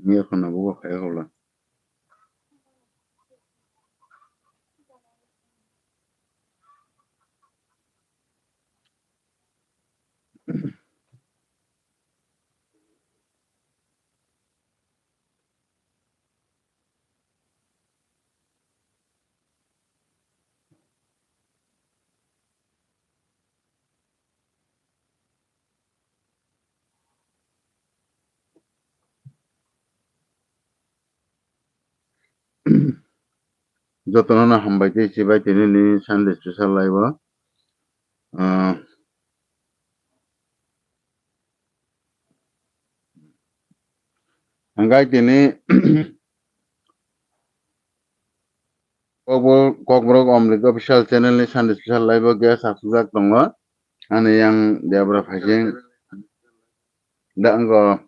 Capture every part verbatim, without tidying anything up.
Ni khuna bugo khai hola. Jotono no hambai tei chibai tini ni Sunday special live o. Ah, hingkai tini Kokbo-, Kokborok Omrit official channel ni Sunday special live o guest achukjak tongo. Ani yang Debra Phaising, da wngkha,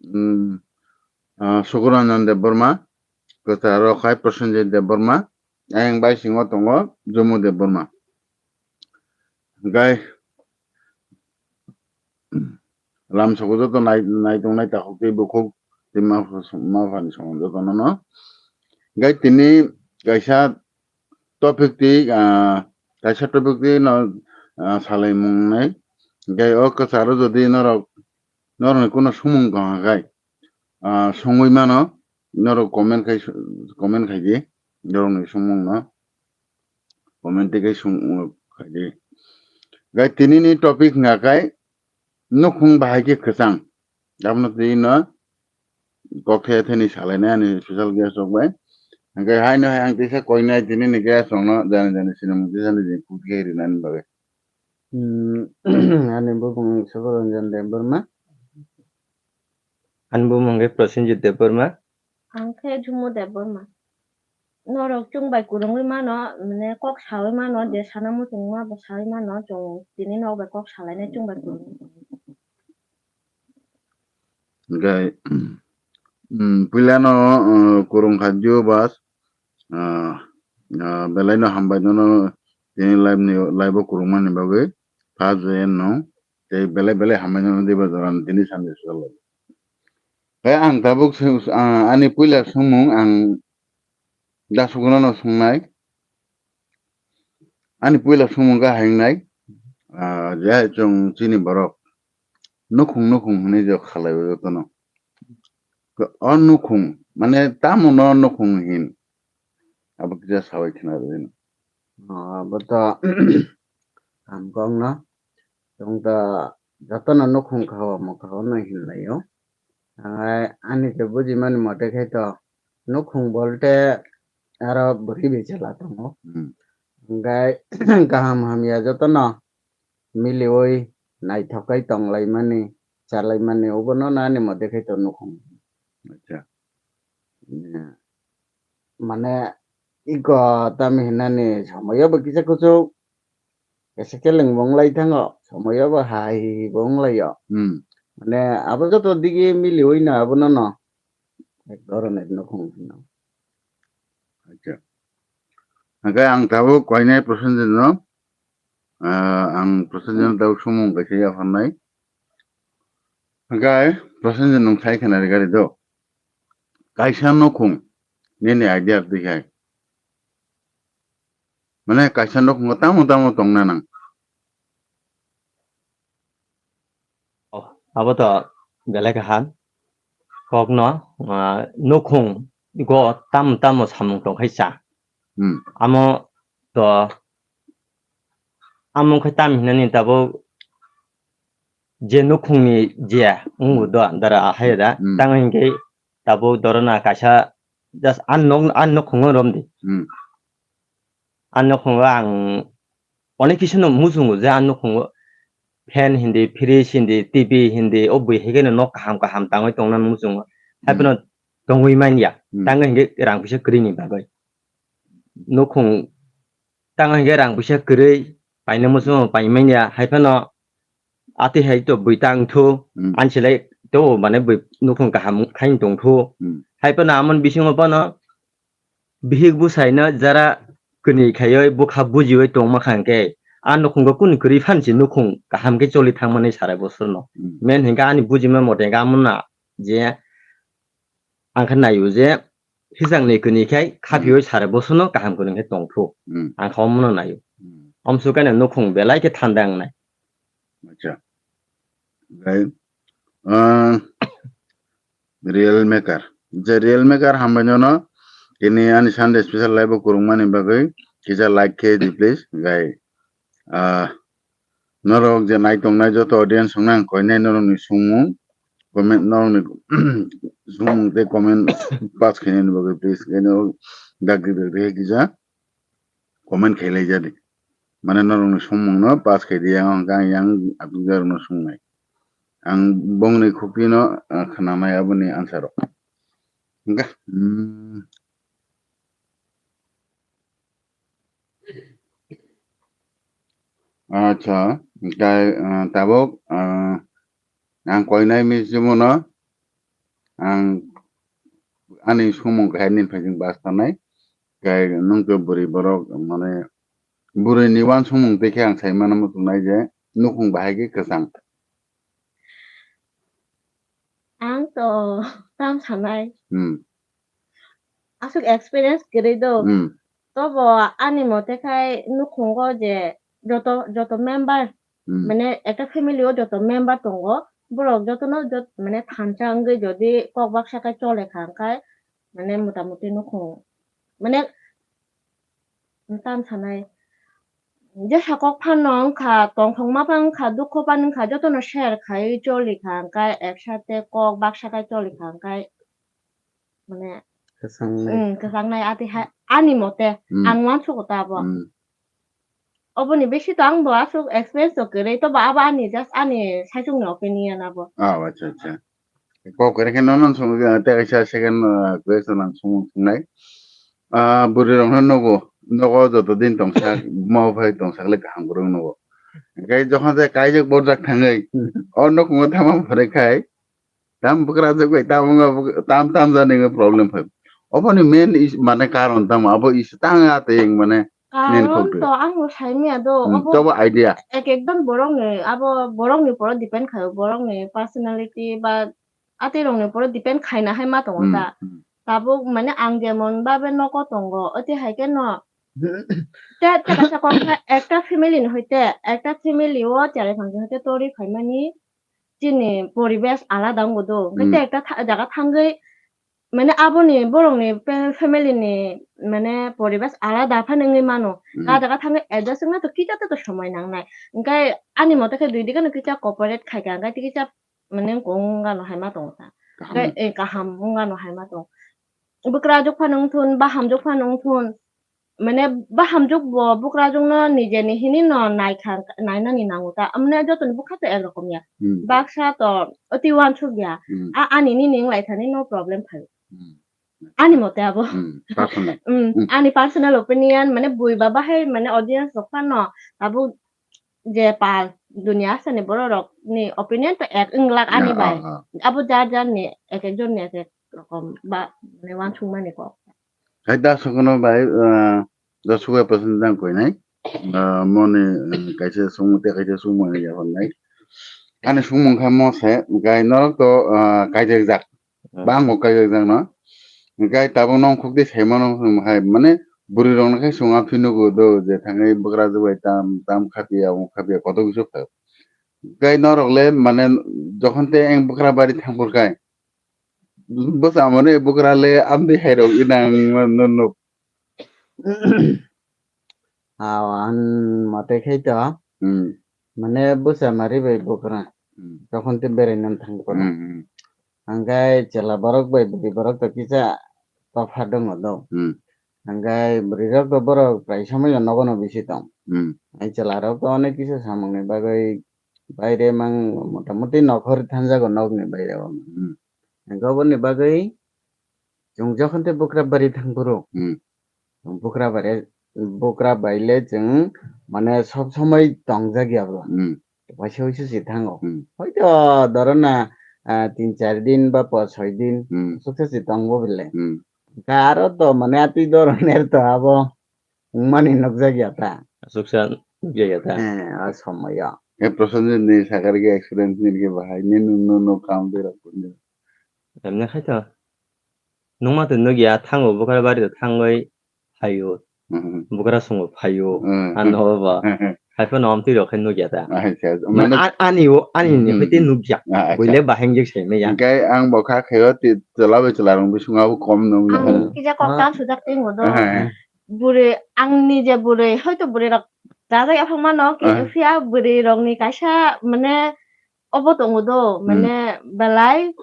mm, ah, Sukuranjan Debbarma, kwcharo khai Prosenjit Debbarma, ayang baisingo tongo Jumu Debbarma. Hingkai lam sogo joto nai-, naitung naitakhuk tei bukhuk tei ma-, ma phani sogo joto no no. Hingkai tini kaisa topic twi, ah, kaisa topic twi no, ah, salaimung nai. Hingkai o kwcharo jodi norok, norokni kuno sumung tongkha khai, ah, songwi mano, norok comment khai, comment khai di, norokni sumung no comment twi khai sung khai di. Hingkai tini ni topic hingka khai nukhung bahai khe kwchang. Abono twi no kok the theni salainai ani special guest rok bai. Hingke haino hai ang teisa koinai tini ni guest rok no jani jani sinimung teisa ni jing kuk khe rinani bagwi. Hmm, ani bumung Sukuranjan Debbarma. Ani bumung khe Prosenjit Debbarma. Ang khe Jumu Debbarma. Norok chwng bai kwrwngwi mano, mane kok sawi mano, je sana muchungma bo sawi mano, chwng tini nok bai kok salainai chwng bai kwrwngwi. Hingke, mm, puila no, uh, kwrwng kha Jio Bas, uh, uh, belai no hambai nono tini live ni, live o kwrwngmani bagwi, first join no, tei belai belai hambai nono diba jora tini Sunday special. Tei ang tabuk se-, ah, ani puila songmung ang da Sukuno no songnai. Ani puila songmung khe hai wngnai, ah, je hai chwng chini borok nukhung nukhung hwnwi je khalai o jotono. O nukhung, mane tamo no nukhung hin? Abo kisa sawi khna rwino. Ah, abo to ang kok no. Chwng to jotono nukhung kha o, omo kha o no hinlai o. Ang hai ani je bujimani mote khai to nukhung bolte aro bwrwi bai chwla tongo. Hmm. Hingkai kaham hamya jotono miliwi naithok khai tonglaimani, chalaimani, obono no ani mote khai to nukhung. Acha. Mane iko tamo hinani somoyo bo kisa kuchuk, kisa keleng bo wnglai thango, somoyo bo hai bo wnglai o. Hmm. Mane abo joto digi miliwi no abono no ek dhoroner nukhung hino. Acha. Hingke ang tabuk koinai Prosenjit no, ah, ang Prosenjit no tabuk sumung kaisa yapharnai. Hingke Prosenjit nwng sai khna rwgari do. Kaisa nukhung nini idea twi hai. Mane kaisa nukhungo tamo tamo tongna nang. Oh, abo to belai kaham. Kokno, ah, nukhung go tamo tamo samung tong khai cha. Hmm. Amo to, amo khai tam hinani tabuk je nukhungni je wngbo do dara ahai da. Hmm. Tang hinkhe tabuk dorona kaisa just an nok, an nukhungo romdi. Hmm. An nukhungo ang onek kisu no muchungo je an nukhungo fan hindi, fridge hindi, T V hindi, o bui hai kheno nok kaham kaham tangwi tongna muchungo. Hmm. Haiphano tongwi manya. Hmm. Tang hinkhe rang puisa kwrwini bagwi. Nukhung tang hinkhe rang puisa kwrwi paina muchungo, pai manya. Haiphano atwi hai to bui tang thu, hmm, ansilai to mane bui nukhung kaham khain tong thu. Hmm. Haiphano amon bisingo phano bihik bwsaino jara kwnwi khaiwi bwkha bujiwi tongma kha hwnkhe, a nukhungo kunu kwrwi phan se nukhung kaham khe choli thangmani sarai bosorno. Hmm. Men hinkhe ani bujima mote hinkhe amona je Ang khe naio je hisang ni kwnwi khai khaphiwi sare bosono kaham kwrwng khe tongthu. Hmm. Ang khe omono naio. Hmm. Omsukhe nukhung belai khe thanda wngnai. Acha. Gai, ah, Real Maker. Je Real Maker hambai nono tini ani Sunday special live o kwrwngmani bagwi kisa like khe di please. Gai, ah, norok je nai tongnai joto audience rokno ang koinai norokni sumung comment, norokni sumung tei comment pass khainani bagwi please. Gai norok dakti dakti khe kisa comment khailai jadi. Mane norokni sumungno pass khai di, yang hwnkhe ang yang atukjakrokno sungnai. Ang bongni khuktino, ah, khnanai aboni answer rok. Hwnkhe, hmm. Acha, hwnkhe, ah, tabuk, ah, ang koinai misimano, ang ani sumung kahai nini phaising bus tanai. Kai nwng khe bwrwi borok, mane, bwrwini uansukmung tei khe ang sai mano muchungnai je nukhung bahai khe kwchang. Ang to tam sanai. Hmm. Aswk experience kwrwi do. Hmm. Tobo ani mote khai nukhungo je joto, joto member, hmm, mane ekta family o joto member tongo, borok jotono jot-, mane thansa wngwi jodi kok baksa khe chole kha, hwnkhe mane mota moti nukhung, mane tam sanai, jesa kok phano wngkha, tongthokma phano wngkha, dukho phano wngkha, jotono share khai choli kha, hwnkhe ek sate kok baksa khai choli kha, hwnkhe mane, kwchangnai. Hmm, kwchangnai ati hai, ani mote, hmm, ang uansukgo ta abo. Hmm. Oboni bisi to ang bo aswk experience to kwrwi, tobo abo ani just ani saichung ni opinion abo. Oh, acha, acha. Kok kwrwi khe nono swngwi, tei kaisa second, ah, question ang swngmung swngnai. Ah, bwrwi rokno nugo, nogo joto din tongsa, buma bai tongsa le kaham kwrwng nugo. Hwnkhe jokhon je kaijak borjak thangwi, o nukhungo tama phwrwng khai, tam bwkrajwk bai tam wngma bwk-, tam tam jani wngwi problem phai. Oboni main is-, mane karon tamo abo is tang a tei wng mane main karon khokti. To ang bo sai manya do, hmm, obo tobo idea. Ek ekjon borokni abo borokni poro depend khaio, borokni personality ba atirokni poro depend khaina hai ma tongo, hmm, ta. Hmm. Tabuk mane ang jemon babe nogo tongo, oti hai khe no. Te, te kaisa kok khe ekta family ni hoite, ekta family o cherai phang hoite tori phaimani chini poribesh alada wngbo do. Hwnkhe, hmm, te ekta tha-, jaga thangwi, mane, aboni borokni pe-, family ni, mane, poribesh alada phano wngwi mano. Hmm. Ta jaga thangwi adjust wngna to kisa to, to somoi nangnai. Hwnkhe, ani mote khe dui diga no kisa cooperate khai kha, hwnkhe, kisa, mane, wng gano hai ma tongo ta. Kaham. Hwnkhe, eh, kaham wng gano hai ma tongo. Bwkrajwk phano wngthun, bahamjwk phano wngthun, mane bahamjwk bo bwkrajwkno nijeni hinwi no naikha, nainani nango ta, mane jotoni bwkha to ek rokom ya. Hmm. Baksa to oti uansuk ya. Hmm. A, ani nini wng lai thani no problem phaio. Hmm. Ani mote abo. Hmm, personal. Hmm, hmm, ani personal opinion, mane bui ba bahai, mane audience rok phano abo je pal dunia asani borok rok ni opinion to ek wng glak ani, ah, bai. Ah, ah. Abo jar jar ni ek ek jon ni ek ek rokom ba, mane uansuk mani kok. Hai da sokono bai, ah, da suga pasan dang koi nai. Ah, moni, ah, kaisa sumu te kaisa sumu ni ya hon nai. Ani sumu kha mo se, gai norok to, ah, kaijak jak. Hmm. Bang bo kaijak jak no. Gai tabuk nong khuk de sai mano hai, mane bwrwi rok no khai sunga phinu go do je thangwi bwkrajwk bai tam, tam khapiya, omo khapiya, koto kisa kha. Gai norok le mane jokhon te eng bwkra bari thang phur khai. Bwsa mane bwkra le amtwi hai rok inang no nuk. Aw, ang mate khai to. Hmm. Mane bwsa mari bai bwkra. Hmm. Tokon te berai nan thang kono. Hmm, hmm. Hwnkhe chwla borok bai bwrwi borok to kisa topha dongo do. Hmm. Hwnkhe bwrwi rok to borok prai somoi no nogo no bisi tong. Hmm. Ai chwla rok to onek kisa samung ni bagwi baire mang motamuti nokhor thanjago nokni baire o. Hmm. Hwnkhe oboni bagwi chwng jokhon tei bwkra bari thang phuru, hmm, chwng bwkra bari, bwkra bai le chwng mane sob somoi tongjak ya bw. Hmm. Waisa waisa se thango. Hmm. Hoito dhoro na, ah, tin char din ba po soi din, hmm, suksa se tongbo bile. Hmm. Hwnkhe aro to mane atwi dhoroner to abo wngmani nukjak ya ta. Aswksa nukjak ya ta. Eh, a somoyo. Eh, Prosenjit ni sakar khe experience ni khe bahai ni nung nung nung kam de rok ni. Emne khai to. Nungma twi nukya, thango bwkra bari rok thangwi phaio. Mhm. Bwkra sungo phaio. Mhm. Ano ba. Mhm. Haiphano amtwi rok khe nukya ta. Acha, mane, a-, ani o, ani ni Mhm. hwite nukya. Ah, acha. Buile baheng jek sai maya. Hingke ang bo kha khaio ti chwla bai chwla rong bising abo kom nung. Ang Mhm. kisa kok Ah. ta sujak tei ngodo. Aha. Bwrwi, ang nije bwrwi, hoito bwrwi rok rajak yaphang mano, Ah. phiya bwrwi rok ni kaisa mane obo tongo do, Hmm. mane belai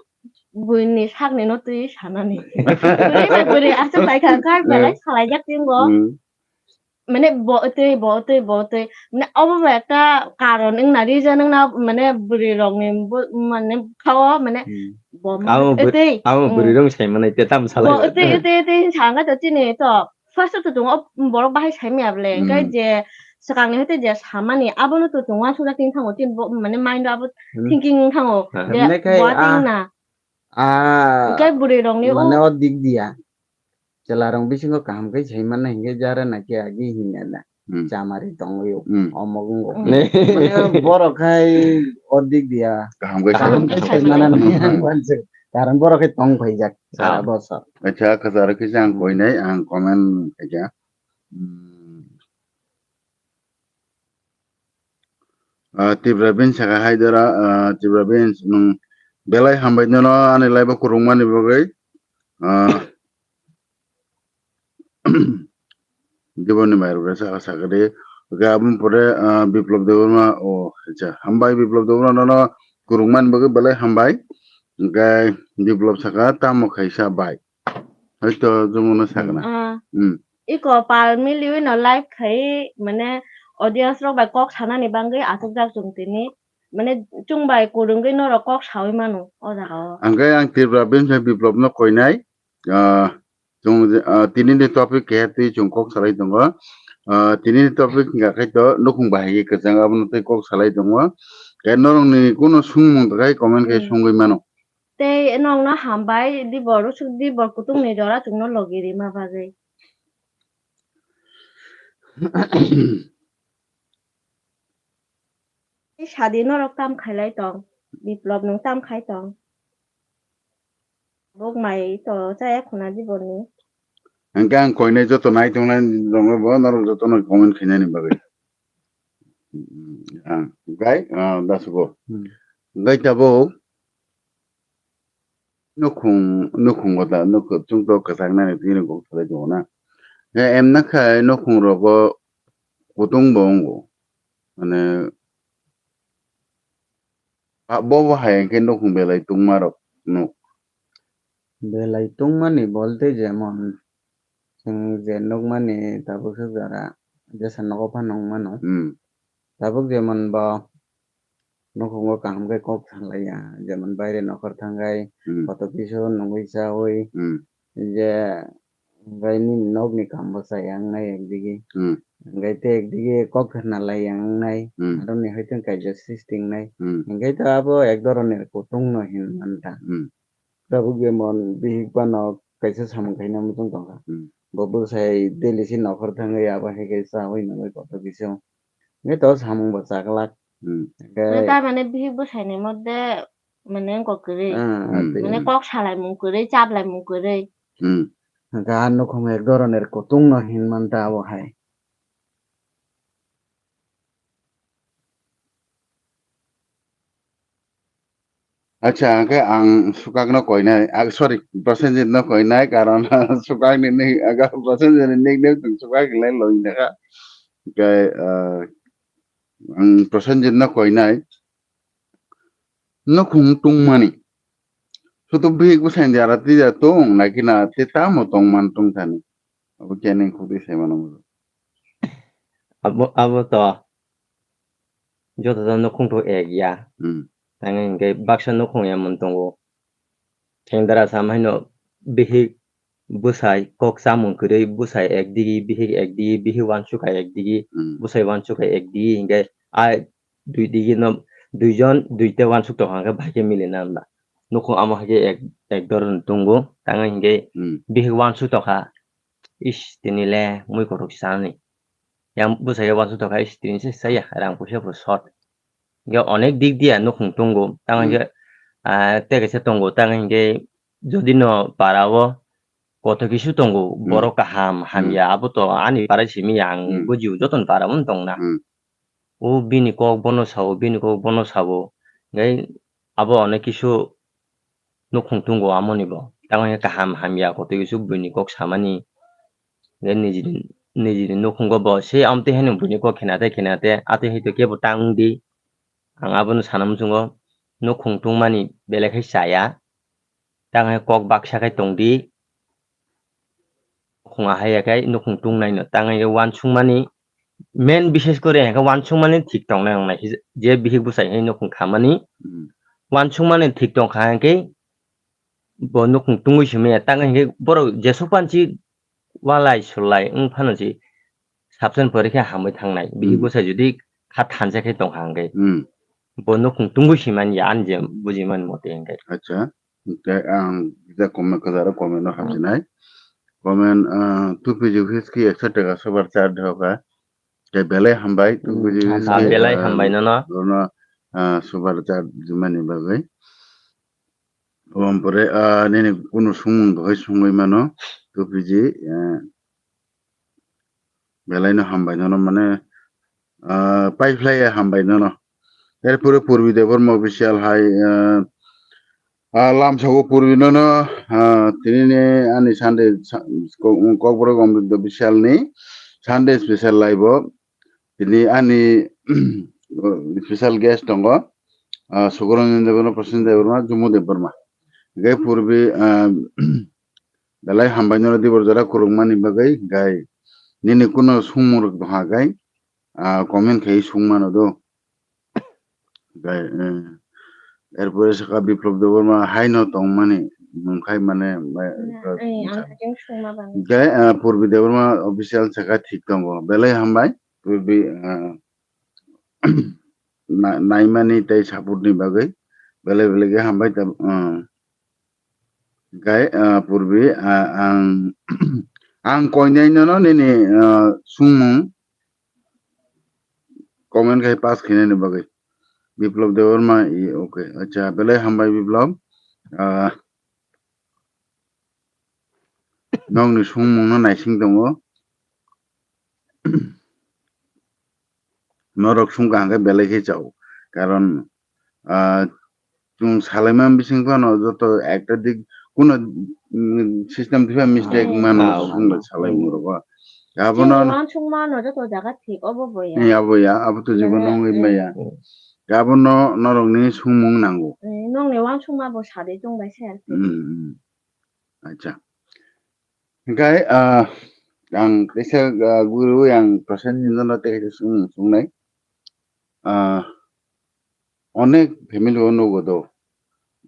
buini sakni no twi sanani. Bwrwi bai bwrwi aswk bai kha, kha belai Hmm. salaijak tingo. Hmm. Mane bo twi, bo twi, bo twi. Mane obo bai ekta karon wngna, reason wngna, mane bwrwi rokni bo, mane khao, mane Hmm. bo ma Abo bw-, twi. abo Hmm. bwrwi rok sai mane te tam Bo salai. twi, twi, twi, sanga to chini to. First to tongo borok bahai sai maya bwle, hingke Hmm. je swkangni hoite je samani, abono to tong uansukjak tini thango, tini bo, mane mind o abo Hmm. thinking wng thango, Ah. je Himne khai, bo ah, ting na. ah, Hingke bwrwi rokni mane o o dik diya. Chwla rok bisingo kaham khe sai mano hingke jara na khe agi hinya da. Hmm. Chamari tongwi o, Hmm. omok wngo. Hmm. Mane borok khai o dik diya. Kaham khe Kaham sai khe mano. sai mano Hmm. hwnwi ang uansuk. Karon borok khe tong phaijak sara Ah. bosor. Acha, kwcharo kisa ang Hmm. koinai, ang comment khaikha. Hmm. Ah, Tipra Beans saka hai dora, ah, Tipra Beans, nwng belai hambai nono ani live o kwrwngmani bagwi. Ah, Diboni mai rok saka saka di. Oke, aboni pore, ah, Biplop Debbarma, o, acha, hambai Biplop Debbarma nono kwrwngmani bagwi belai hambai. Oke, Biplop saka tamo khaisa bai. Hoito jumano sakna. Ah. Hmm. Iko pal miliwi no live khai, mane audience rok bai kok sanani bangwi achukjak chwng tini. Mane chwng bai kwrwngwi norok kok sawi mano o jaga o. Hingke ang Tipra Beans bai Biplop no koinai. Ah, chwng, ah, tini ni topic keha twi chwng kok salai tongo. Ah, tini ni topic hingka khe to nukhung bahai kwchang abono tei kok salai tongo. Khe norok ni kuno swngmung tongkha comment khe Hmm. swngwi mano. Tei nokno hambai, dibor usuk, dibor kutung ni jora chwngno logi rima bagwi. Tei sadi norok tam khailai tong, Biplop nwng tam khai tong. Buk mai to chaya khuna dibor ni. Hingke ang koinai joto nai tongnai tongo bo norok jotono comment khainani bagwi. Ang, gai, ah, dasugo. Hmm. Gai tabuk. Nukhung, nukhungo da, nukhung chwngno kwchaknani twi nukhung salai tongo na. He, emna khai nukhung rogo kutung bo wngo. Mane, a, bo bo hai khe nukhung belai tungma rok nuk. Belai tungmani bolte jemon chwng je nukmani tabuk swk jora jesa nogo phano wng mano. Hmm. Tabuk jemon bo nukhungo kaham khe kok salaiya, jemon baire nokhor thangkhai Hmm. koto kisa nungwi chawi Hmm. je hwnkhe nini nokni kambo chaya wngnai ekdigi. Hmm. Hwnkhe tei ekdigi kok khna laiya wngnai, Hmm. aroni hai tong kaisa system wngnai. Hmm. Hwnkhe to abo ek dhoroner kutung no hin mantha. Hmm. Tabuk jemon bihik phano kaisa samung khaina muchung tongkha. Hmm. Bo bwsai daily se nokhor thangwi abo hai khe chawi nungwi kotor kisa. Hwnkhe to samung bo chaklak. Hmm. Hwnkhe Tar mane bihik bwsai ni moddhe mane wngkok kwrwi. Ah, Hmm. tei Mane kok salaimung kwrwi, chaplaimung kwrwi. Hmm. Hwnkhe a nukhung ek dhoroner kutung no hin mantha abo hai. Acha, hwnkhe ang Sukak no koinai, ah, sorry, Prosenjit no koinai, karon Sukak ni nik, aga Prosenjit ni nickname tong Sukak hinlai logina kha. Hwnkhe, ah, ang Prosenjit no koinai. Nukhung tungmani. Sutu bihik bwsai ni ara twi da tong, naki na tei tamo tong man tong thani. Abo khe nini khuk twi sai mano. Abo, abo to joto to nukhung to ek ya. Hmm. Tang hinkhe baksa nukhung ya mun tongo. Thengdara sam haino bihik bwsai kok chamung kwrwi, bwsai ek digi, bihik ek digi, bihik uansukha ek digi, Hmm. bwsai uansukha ek digi, hinkhe a dui digi no duijon duita uansuk tongkha, hinkhe bahai khe mili na wngla. Nukhung amo hai khe ek, ek dhoroner tongo, tang hinkhe Hmm. bihik uansuk tongkha, ish, tini le mui kotor sanani. Yang bwsai uansuk tongkha, ish, tini se saya, rang puisa bo short. Hinkhe onek dik diya nukhung tongo, tang Hmm. hinkhe, ah, tei kaisa tongo, tang hinkhe jodi no para o koto kisu tongo, Hmm. borok kaham, Hmm. hamya, abo to ani parai simi ya, ang Hmm. bujiu, joton para wng tong na. Hmm. O bini kok bono sao, bini kok bono sao. Gai abo onek kisu nukhung tungo amoni bo. Tamo hingke kaham hamya koto kisu buini kok samani. Gai nijini, nijini nukhungo bo se amtwi haino buini kok khenate khenate atwi hai to kebo tang di. Ang abono sana muchungo nukhung tungmani belai khai chaya. Tang hai kok baksa khai tong di. Nukhung ahai ya khai nukhung tung nai no. Tang hai uansukmani main bishes kore hai khe uansukmani thik tong nai ong nai. Je bihik bwsai hai nukhung khamani Hmm. uansukmani thik tong kha hai khe bo nukhung tungwi simi ya. Tang hai khe borok jesuk panchi walai sulai wng phano si sabsen pore khe hamwi thang nai. Bihik Hmm. bwsai jodi kha thansa khe tong kha hwnkhe Hmm. bo nukhung tungwi simani ya ani je bujimani mote hwnkhe. Acha. Hwnkhe ang kisa comment, kwcharo comment no hapsinai. Comment, ah, two P G whiskey ekso taka super chat hoka. Tei belai hambai, two P G Hmm, whiskey, belai ah, hambai nono. Nono, ah, super chat jumani bagwi. Ompore, ah, nini kunu sumung dohoi sungwi mano, two P G, ah, Belai no hambai nono, mane, ah, paiphlai ya hambai nono. Erpore Purbi Debbarma official hai, ah, ah, lamsao Purbi nono, ah, tini ni ani Sunday sa-, ko-, Kokborok Amrit official ni Sunday special live o tini ani special guest tongo, ah, Sukaranjan Debbarma, Prasenjit Debbarma, Jumu Debbarma. Hingke Purbi, ah, Belai hambai nono dibor jora kwrwngmani bagwi, gai nini kuno sumung rok tongkha gai, ah, comment khai sung mano do. Gai, eh, erpore saka Biplop Debbarma haino tongmani, mungkhai mane, eh, Na, eh, ang haikhe sungma bang. Gai, ah, Purbi Debbarma official saka thik tongo. Belai hambai, Purbi, ah, na-, naimani tei support ni bagwi. Belai belai khe hambai ta, ah, Gai, ah, Purbi, ah, ang, ang koinai nono nini, ah, sungmung comment khai pass khainani bagwi. Biplop Debbarma, i, okay. Acha, belai hambai Biplop. Ah, nokni sungmungno naising tongo. Norok sungkha hwnkhe belai khe chao. Karon, ah, chwng salaima bising phano joto ekta dik kuno, mm, system thwiba mistake Hmm. mano Ah, sungla ah, salaimung hmm. rogo. Abono Chwng uansukmano joto jaga thik obo bo ya. Eh, abo ya, abo to jibono Mane, wngwi hmm. maya. Hmm. Abono norokni sungmung nango. Hmm, nokni uansukma bo sadwi tongbai se. Hmm, hmm. Acha. Hingkai, ah, ang kaisa, ah, guru ang Prasenjit no tei kaisa sung-, sungnai. Ah, onek family o nugo do.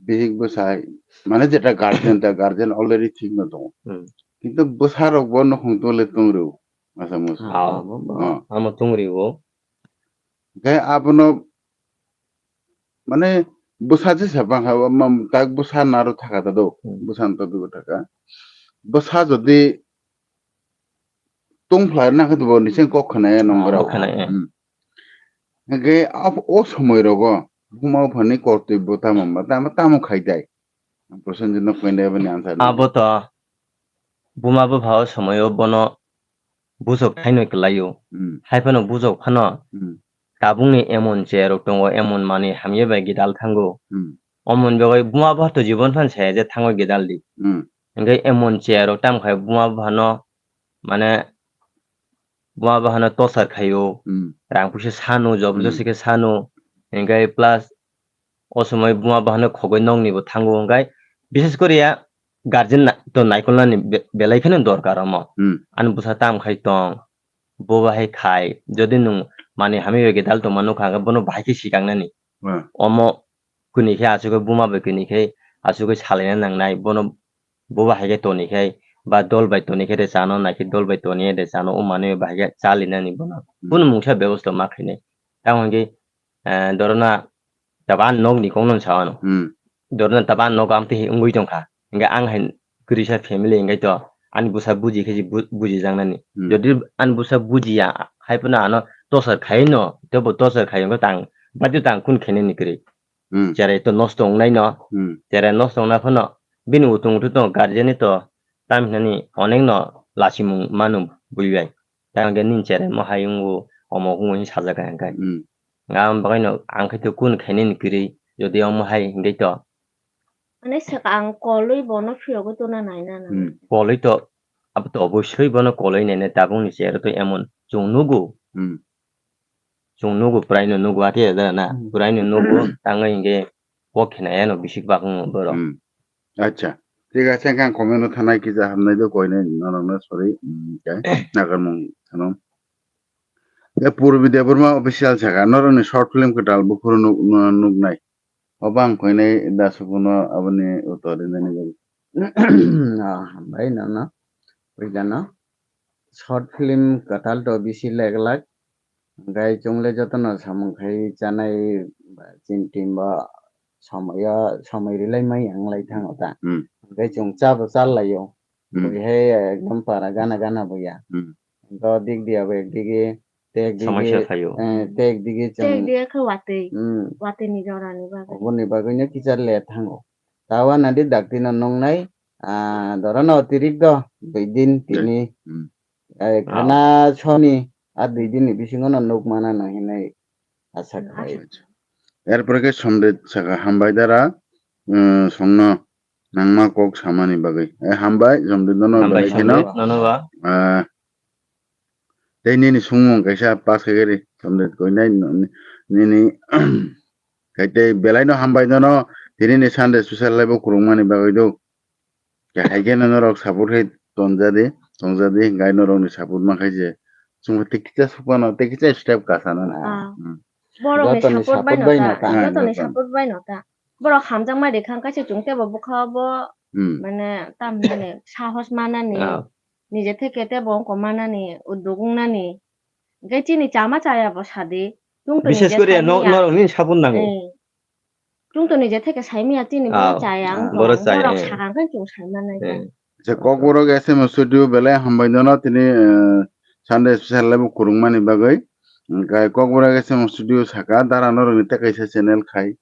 Bihik bwsai, mane jeta guardian, ta guardian already thik no tongo. Hmm. Kintu bwsa rok bo nukhung tole tong rw, masa musa. Ah, bo, bo. Ah. Amo tong rw. Hingkai abono mane bwsa je sa bang ha, ma-, tak bwsa naro thaka ta do, Hmm. bwsa nto do thaka. Bwsa jodi tong phlai na khe bo ni seng kok khna ya nong Ah, gra. Bo khna ya. Hmm. Hingke ap-, o somoi rogo buma buphani kortoi bo tamo ma, tamo, tamo khai dai. Prosenjit no koi dai bani answer. Abo to buma bupha o somoi o bono bujok thaino kwlaio. Hmm. Hai phano bujok phano Hmm. tabukni emon che rok tongo, emon manwi hamya bai gidal thango. Hmm. Omoni bagwi buma bupha to jibon phan saya je thango gidal di. Hmm. Hingke emon che rok tam khai buma bupha no mane buma bupha no tosar khaio. Hmm. Rang puisa sano, joborjosti Hmm. khe sano. Hingke plus o somoi buma bupha no khogwi nokni bo thango. Hingke bishes kori ya guardian na-, to naikolnani be-, belai kheno dorkar omo. Hmm. Ani bwsa tam khai tong, bo bahai khai, jodi nwng manwi hamya bai gidal tongma nukha hwnkhe bono bahai khe sikangnani. Hmm. Omo kwnwi khe aswk khe buma bai kwnwi khe aswk khe salaina nangnai, bono bo bahai khe toni khe ba dol bai toni khe de chano nai khe dol bai toni de chano o manwi bahai khe chalinani bono Hmm. kunu mungsa bebosta ma khainai. Tamo hwnkhe eh, dorona taba ani nokni kokno sa ano. Hmm. Dorona taba ani nogo amtwi wngwi tongkha. Hingke ang hai kwrwisa family hingke to ani bwsa buji khe si bu-, bujijaknani. Hmm. Jodi ani bwsa bujiya, hai phano ano tosar khai no, tebo tosar khai hwnkhe tang, baidyo tang kun khainani kwrwi. Hmm. Cherai to nosto wngnai no, Hmm. cherai nosto wngna phano bini utung utu tongo guardian ni to Tam hinani onek no lachimung manu bui bai. Tang khe nini cherai mo hai wngo, omo wngo hinwi sajak kha hwnkhe. Hmm. Ang bagwi no, ang khe to kun khainani kwrwi, jodi omo hai hwnkhe to. Mane swkang kolwi bono phiyogwi tongna naina nang. Hmm. Kolwi to, abo to obosoi bono kolwi naina, tabukni chero to emon chwng nugo. Hmm. Chwng nugo, pwraino nugo, ati ya da na? Hmm. Pwraino nugo, tangwi hwnkhe kok khe nai ano bisi bakung borok. Hmm. Acha. Thik ache, hwnkhe ang comment no thanai kisa hamnai do koinai norokno, sorry. Hmm, khe nakarmung thano. Khe Purbi Debbarma official saka, norokni short film kwtal buphuru nuk-, nuk-, nuknai. Obo ang koinai da sukuno aboni uttor rinani bagwi. Ah, hambai nono. Puilano. Short film kwtal to bisi lek lak. Hwnkhe chwng le jotono samung khai chanai ba chini team bo somoyo, somoi rilai mai yang lai thango ta. Hmm. Hwnkhe chwng cha bo cha laio. Hmm. Bui hai ekdom para gana gana bo ya. Hmm. To dik dia bo ekdigi, te ekdigi, Somosya khaio. Eh, te ekdigi chwng Te ekdigi khe watwi. Hmm. Watwi ni jora ni bagwi. Oboni bagwi no kisa let thango. Tawa nadi dakti no nungnai, ah, doro no tirik do, dui din, Dui. Tini. Hmm. Eh, Ah. Khana soni, ah, dui din ni bisingo no nuk mana no hinai asa khai. Acha. Erpore khe Somrit saka, hambai dara, um, songno nangma kok samani bagwi. Eh, hambai, Somrit nono Hambai, belai kheno. Somrit nono ba. Ah, tei nini sumung kaisa pass khaikhe ri, Somrit koinai no-, ni-, nini, kai tei belai no hambai nono, tini ni Sunday special live o kwrwngmani bagwi do. Khe hai khe no norok support khai tonjadi, tongjadi, hwnkhe norokni support mankha je. Chwngbo tei kisa sukmano, tei kisa step kasano na. Ah. Hmm. Borokni Jotoni support bai support no bai ta, no ta. Ah, jotoni jotoni. Support bai no ta. Borok hamjakma rikha, hwnkhe se chwng teibo bwkha bo, Hmm. Mane, tamni sahos manani, Ah. Nije theke teibo wngkok manani, udduk wngnani. Hwnkhe chini chama chaya bo sadi, chwng to Bishes nije kori sai no-, manya. Norokni support nango. Eh. Chwng to nije theke sai manya, chini Ah, borok chaya ah, wngkha. Borok chaya, Borok eh. Sakang khe chwng sai mannai khe. Eh. Acha, Kokborok S M S Studio belai hambai nono tini, eh, Sunday special live o kwrwngmani bagwi. Hwnkhe Kokborok S M S Studio saka, dara norokni tei kaisa channel khai.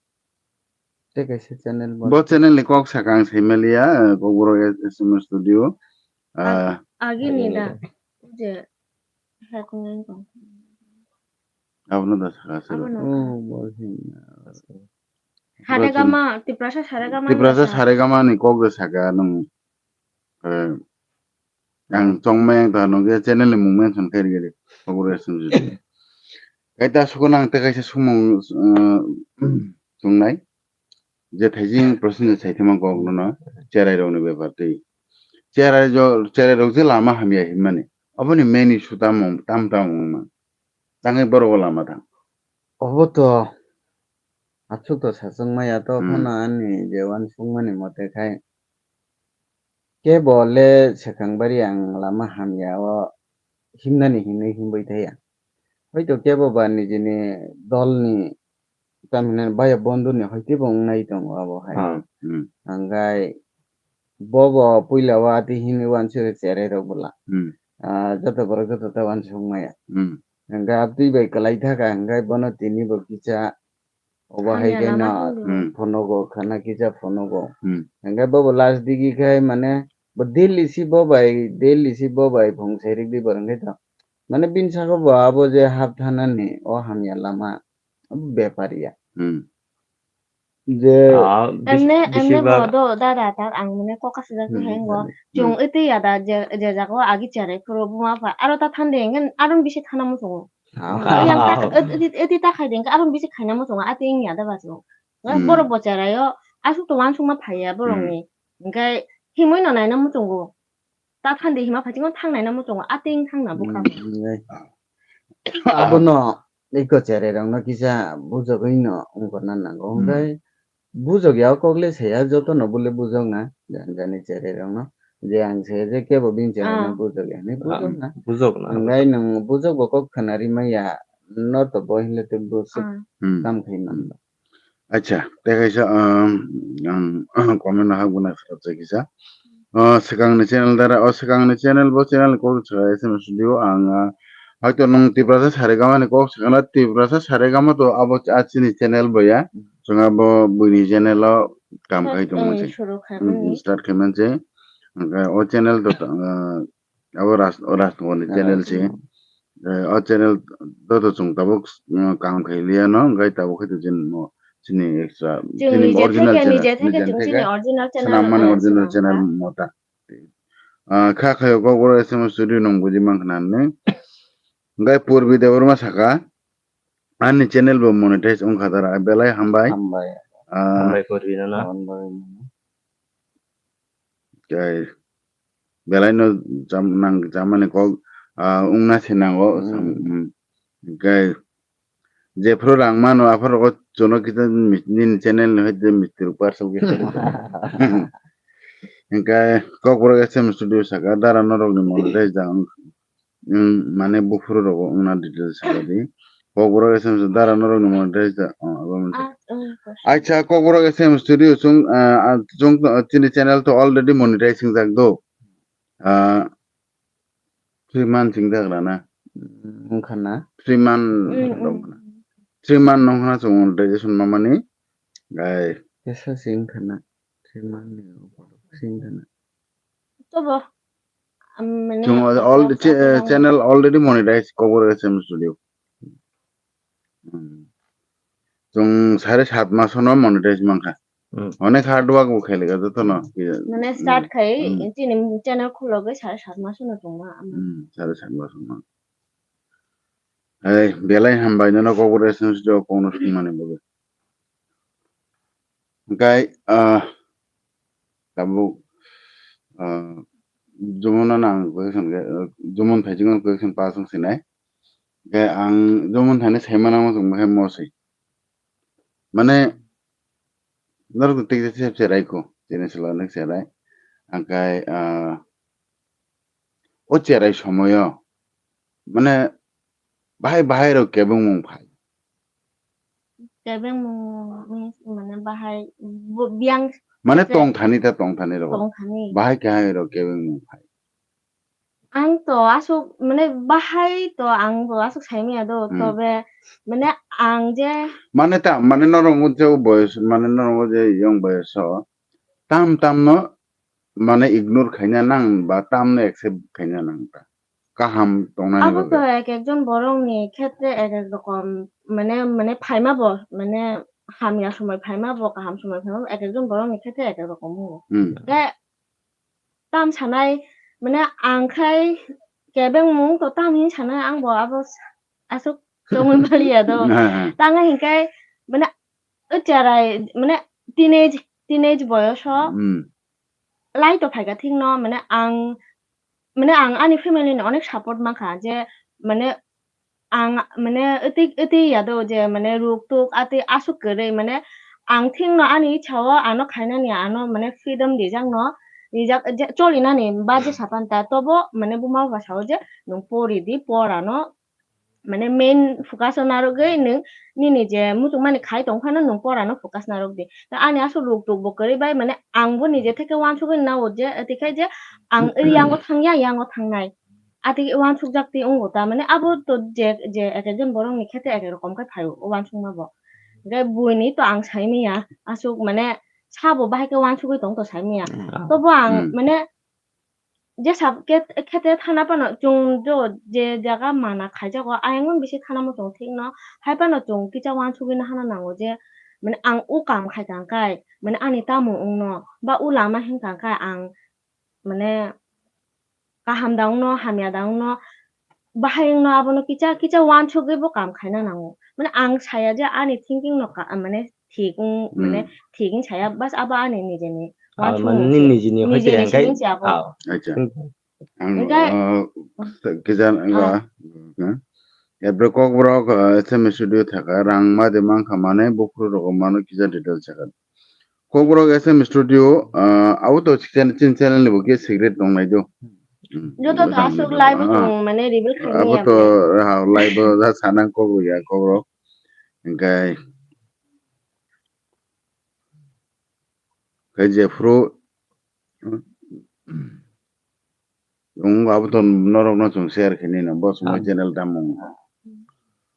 Tei kaisa channel bo. Bo channel ni kok saka ang sai maliya, eh, Kokborok S M S Studio. Ah, Ag-, agini da. Agini da. Je, hack wngwi tong. Abono da saka sero. Abono. Oh, bo hin. Saregama, Tiprasa Saregama ni Tiprasa sa- Saregama ni kok da saka nung. Eh, ang chongmai ang ta nungkhe channel ni mung mention khairigedi. Kokborok S M S Studio. Kaita sukuna ang tei kaisa sumung, eh, chungnai. Je thaijing Prasenjit Saithima kok nono cherai rokni bepar twi. Cherai jo-, cherai rok je lama hamya hinmani. Oboni main issue tamo, tam tamo wngma. Tangwi borok o lama thang. Obo to aswk to sachwk maya to Hmm. Phano ani je uansukmani mote khai. Kebo le swkang bari ang lama hamya o himnani hinwi himwi thaya. Hoito kebo ba nijini dolni tamhinani baya bondhuni hoitebo wngnai tongo abo hai. Ah, hmm. Hwnkhai bobo puila o ati himwi uansuk cherai rok bwla. Hmm. Ah, joto borok joto ta uansuk maya. Hmm. Hwnkhai abtwi bai kwlai thaka hwnkhai bono tini bo kisa obo hai Hamya khe lama no thangdi. Hmm. Phonogo khana kisa phonogo. Hmm. Hwnkhai bobo last digi khai mane bo daily si bo bai, daily si bo bai phung sai rikdi bo hwnkhai to. Mane bini saka bo abo je hap thanani o hamya lama bepar ya. Hmm. Je Ah, bis-, Emne, emne bisibak bo do, dada, tak ang mane kok kasijak Hmm, khe hengo. Hmm. Chwng iti ya da, je, je jago agi cherai phuru buma pha. Aro ta thande hingke aro bisi thana muchungo. Ah. Yang ta, Ah. Iti, iti ta khai de hingke aro bisi khaina muchungo. Ati wng ya da ba chwng. Hmm. Borok bo cherai o, aswk to uansukma phai ya borok Hmm. Ni. Hingke himwi no naina muchungo. Ta thandi hima phaichingo thangnai na muchungo, ating thangna bwkha. Hmm, nai. Abono eko cherai rokno kisa bujogwi no wngkor na nango. Hmm. Hwnkhe bujok ya o kok le saya joto no bole bujok na, jani jani cherai rokno. Je ang saya je kebo bini cherai no Ah. Bujok ya hinwi bujok na. Ah, bujok na. Hwnkhe nwng bujok bo kok khwnari maya, no to bo hinle tei bujok Ah. Hmm. Kam khai manba. Acha, tei kaisa, um, ang comment no hakbo nai philok chai kisa. Uh, swkangni channel dara, o swkangni channel, bo channel ni kok swkang S M S Studio, ang, uh, hoito nwng Tiprasa Saregama ni kok swkang na, Tiprasa Saregama to abo ch-, a chini channel bo ya. Chwng abo buini channel o kam khai tongma se. Start khai man se. Hmm, start khai man se. Hwnkhe o channel to, ah, abo Raj, o Raj Kumar ni channel se. Eh, o channel to, to chwng tabuk, mm, kaham khailiya no, hwnkhe tabuk khe to chini mo, chini extra, chini original channel, nije theke chini original channel, swnam mani original channel mo ta. Ah, kha khayo Kokborok S M S Studio nung buji mankha na nini. Hwnkhe Purbi Debbarma saka, ani channel bo monetize wngkha dara, belai hambai. Hambai. Ah, hambai Purbi no na. Hambai. Tei belai no jam-, nang jamani kok, ah, wngna se nango. Hmm. Sam-, hmm. Hwnkhe jephru rang mano, aphuru o chwngno kisa mis-, nini channel ni hai je mistiri parcel kisa. Hwnkhe Kokborok S M Studio saka, dara norok ni monetize da wng-, wng, mane buphuru rogo wngna details saka di. Kokborok S M Studio dara norok ni monetize da, oh, abo monkhe. Ah, wng kha. Acha, Kokborok S M Studio chwng, ah, ah, chwng, ah, chini channel to already monetize wngjak do. Ah, three month chwng jak rana. Mm, wngkha na? Three month, mm, wngkha na? Three month nong hana chwng monetization mamani. Gai. Kesa se wngkha na? Three month ni upor se wngkha na? Tobo, um, mane, chwng al-, al-, cha-, channel already monetize Kokborok S M Studio. Hmm. Chwng sare sat mas no monetize mankha. Hmm. Onek hard work bo khailika jotono. Hmm. Mane start khai, hmm, chini channel khulogwi sare sat mas no tongma ama. Hmm, sare sat mas no. Hey, belai hambai nono Kokborok S M Studio kokno swngmani bagwi. Hwnkhe, ah, tabuk, ah, Jumuna nang question khe, ah, Jumun Phaichikma question pass wng sinai. Hwnkhe ang Jumun Phaini saimano wng tongma khe moswi. Mane, norok twi twi se cherai kho, chini salo nek cherai. Hwnkhe, ah, o cherai somoyo, mane, bahai bahai rok kebengmung phai. Kebengmung means mane bahai bo-, biyang mane khe tongthani ta tongthani rok. Tongthani. Bahai kahai rok kebengmung phai. Ang to aswk mane bahai to ang bo aswk saimaya do, hmm, tobe mane ang je mane ta, mane norok je boyos, mane norok je young boyos o tam tam no mane ignore khaina nang ba tamno accept khaina nang ta. Kaham tongnani bagwi. Abo to ek ekjon borokni khetre ek ek rokom, mane, mane phaima bo, mane hamya somoi phaima bo, kaham somoi phaima bo, ek ekjon borokni khetre ek ek rokom wngo. Hmm. Khe tam sanai, mane ang khai kebengmung to tam hin sanai, ang bo abo aswk tongwi maliya do. Tangwi hinkhe, mane, o cherai, mane, teenage, teenage boyoso. Hmm. Lai to phaikha thikno, mane ang, mane ang ani family ni onek support mankha je, mane ang, mane twi, twi ya do je, mane ruk tuk atwi aswk kwrwi, mane ang thikno ani ichha o ano khainani ano mane freedom rijak no, rijak je, cholinani ba je sapan ta, tobo mane buma bupha sao je nwng pori di, por ano, mane main focus o narwgwi nwng nini je muchungmani khai tong phano nwng porano focus narwk di. Ta ani aswk ruk tuk bo kwrwi bai mane ang bo nije theke uansugwi nao je, tei khe je ang yango thangya, yango thangnai. Atwi uansukjak twi wngo ta mane abo to je, je ek ekjon borokni khetre ek ek rokom khe phaio o uansukma bo. Hwnkhe buini to ang saimanya aswk mane sabo bahai khe uansugwi tong to saimanya. Hmm. Tobo ang, hmm, mane jesa khe, khe te thana phano chwng jo je jaga mana khaijago, ayang bisi thana muchung thikno, hai phano chwng kisa uansugwi no hana nango je, mane ang o kam khai tang kai, mane ani tamo wngno, ba o lama hin tang kai ang, mane kaham da wngno, hamya da wngno, bahai wngno abono kisa, kisa uansugwi bo kam khaina nango. Mane ang saya je ani thinking no ka, mane thik wng, mane, hmm, thik wng saya, bas abo ani nijeni, ah, uansukmung mane se. Nijeni hoite nijeni hingkai, feeling se abo. Ah. Acha. Hmm. Ang, hingkai, ah, kisa, ah, ah, April Kokborok, ah, S M S studio thaka, rang ma de mankha mane, buphuru rogo mano kisa detail sakha. Kokborok S M Studio, ah, abo to chini channel ni bo khe secret tong nai do. Hmm. Joto to aswk live o tong mane reveal khaimani abo to, ah, live o ja sanang kok ya Kokborok. Hingkai khe jephru, hmm, wng abo to norok no chwng share khe nini bo chwng, ah, channel tamo wng kha.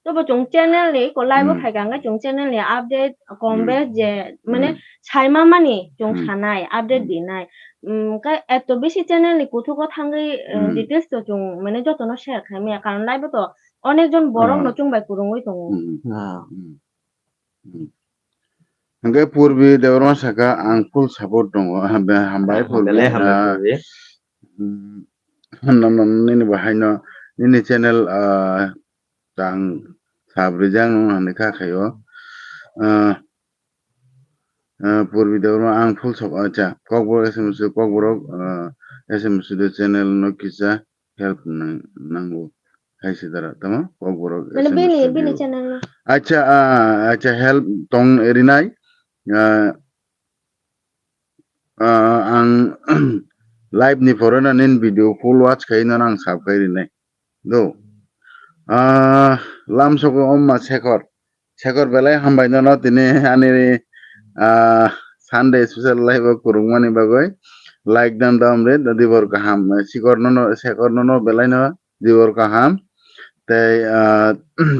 Tobo chwng channel ni ko live o Hmm. phaikha hwnkhe chwng channel ni update, Hmm. comment je, mane, Hmm. saima mani chwng Hmm. sanai, update Hmm. dinai. Hmm, khe eto bisi channel ni kuthuk o thangwi, eh, Hmm. details to chwng, mane, jotono share khai maya, karon live o to onek jon borok Ah. no chwng bai kwrwngwi tongo. Hmm. Ah. Hmm. Hmm. Hwnkhe Purbi Debbarma saka, "Ang full support tongo." Hambai, hambai, Ah, Purbi. Belai hambai, Ah, Purbi. Hmm. Nono nini bo haino nini channel, ah, tang sab rijak nung hwnwi kha khaio. Ah, ah, Purbi Debbarma, "Ang full support." Acha, Kokborok S M S, Kokborok, ah, S M S channel no kisa help nang-, nango. Hai se dara, tamo? Kokborok Mane S M S bini, studio. Bini channel no. Acha, ah, acha, help tong rinai. Ah, ah, ang live ni pore no nini video full watch khai no ang sab khai rinai. Do. Ah, lamsok o wngma Shekhar. Shekhar belai hambai nono tini ani, ah, Sunday special live o kwrwngmani bagwi. Like dan dam re, dibor kaham. Shekhar nono, Shekhar nono belai no dibor kaham. Tei, ah,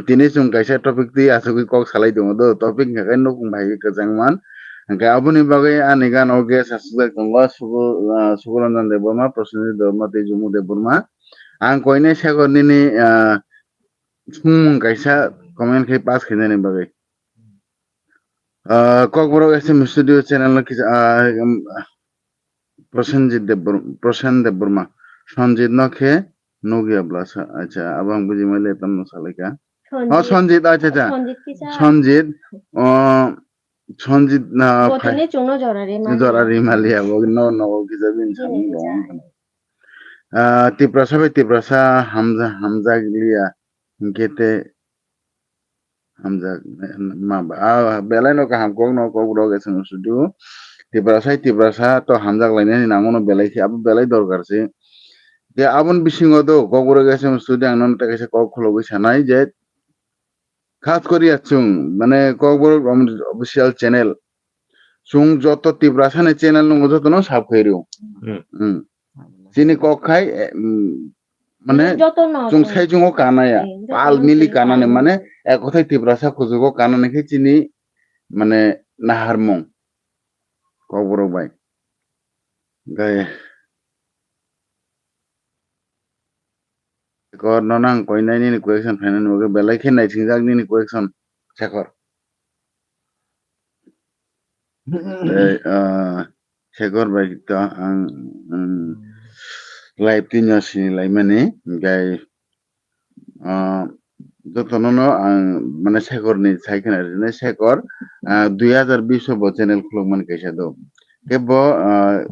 tini chwng kaisa topic twi asugwi kok salai tongo do. Topic hwnkhe nukung bai kwchang man. Hwnkhe aboni bagwi ani gana o guest asukjak tongo Sugu-, ah, Suguranjan Debbarma, Prosenjit Debbarma tei Jumu Debbarma. Ang koinai Shekhar nini, ah, Sumung kaisa comment khai pass khainani bagwi. Ah, Kokborok S M Studio channel no kisa, ah, um, Prosenjit Debbar-, Prosen Debbarma. Sonjit no khe nugya blasa. Acha, abo ang buji mali tamno salaika. Oh, Sonjit. Sonjit, acha, acha. Sonjit kisa. Sonjit, oh, Sonjit na bo phai-, tini chwngno jora ri mali. Jora ri mali abo no, no, kisa bini samung kisa dong. Ah, Tiprasa bai Tiprasa hamja-, hamjak liya. Hwnkhe tei hamjak ma ba, ah, belai no kaham kok no Kokborok S M Studio. Tiprasa, Tiprasa to hamjak lainani nango no belai khe, abo belai dorkar se. Je aboni bisingo do Kokborok S M Studio ang nono tei kaisa kok khulogwi sanai je, khas kori ya chwng, mane, Kokborok official channel. Chwng joto Tiprasa ni channel nungo joto no sab khai rio. Hmm. Hmm. Chini kok khai, eh, mm, mane, joto no chwng chwng sai chwng o kana ya. Eh, joto pal no mili chwng kana ni, kana. Mane, ek kothai Tiprasa kuchugo kana ni khe chini, mane, naharmung. Kokborok bai. Gai. Shekhar, nono ang koinai nini question phainani bagwi belai khe naisingjak nini question, Shekhar. Tei, ah, Shekhar bai to ang, ang live twi no sini laimani, gai, ah, jotono no ang mane Shekhar ni sai khna rinai, Shekhar, ah, dui hajar bish o bo channel khulukmani kaisa do. Khe bo, ah,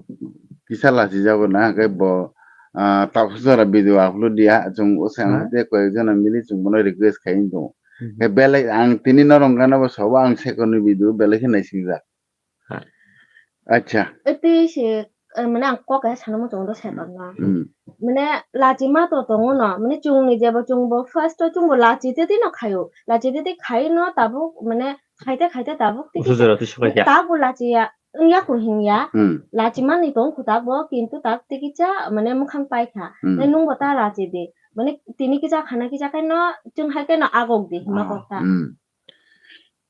kisa lachijago na, khe bo, ah, tabuk jora video upload dia, chwng o se ang Hmm. te koyek jona mili chwng bono request khai tongo. Hmm. Khe belai ang tini norong gana bo sobo ang Shekhar ni video belai khe naisingjak. Ha. Acha. Eti se, eh, mane ang kok kaisa sana muchungo do Shekhar no. Hmm. Mane lachi ma to tongo no, mane chwng ni jebo chwng bo first o chwng bo lachi te tino khaio, lachi te te khai no tabuk mane khaite khaite tabuk tei Usu jora twi sukai kha. Tabuk lachi ya. Wngya kho hinya, Hmm. Lachimani tong kho tabuk, kintu tabuk tei kisa, mane, mwkhang paikha. Hmm. Tei nwngbo ta lachi di. Mane, tini kisa khana kisa khe no, chwng hai khe no agok di, hima Ah, kok ta. Hmm.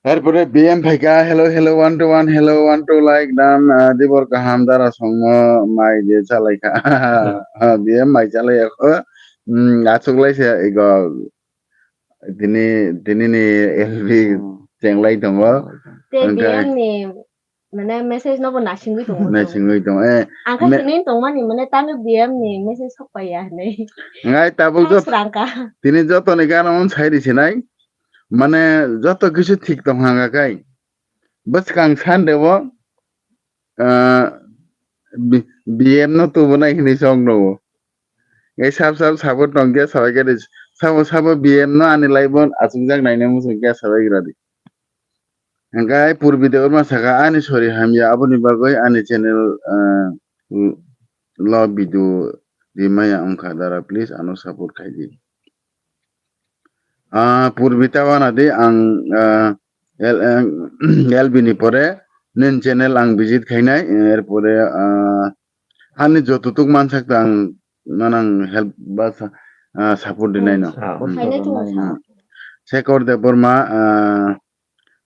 Erpore B M phaikha, "Hello, hello, one two one, hello, one two, like, dan, ah, dibor kaham, dara songmo, mai je chalaikha." Hmm. Ah, B M mai chalai akho. Hmm, achuk lai se, ego, tini, tini ni L B Hmm. chenglai tongo. Tei Hwnkhe B M ni mane message no bo naisingwi tongo. Naisingwi tongo. Eh, ang khe me- sini tongmani mane tangwi B M ni message sok paiya hinwi. Ngai tabuk Ang jot-, srangkha. Tini jotoni gana on sai ri sinai. Mane joto kisu thik tong hanga kai. Bwskang Sunday o, ah, B-, B M no tubunai hinwi sok no. Ngai sab sab sabo tong khe sabai khe sabo sabo B M no ani live o achukjak naina muchung khe sabai gra di. Hwnkhe Purbi Debbarma saka, "Ani sori hamya, aboni bagwi ani channel, ah, lo video rimaya wngkha dara, please ano support khai di." Ah, Purbi ta wana di ang, ah, L-, L B ni pore nini channel ang visit khainai, er pore, ah, ani joto tuk mansak ta ang nanang help ba sa-, ah, support di nai no. Hmm, support Hmm. Khainai tongo sa. Hmm. Shekhar Debbarma, ah,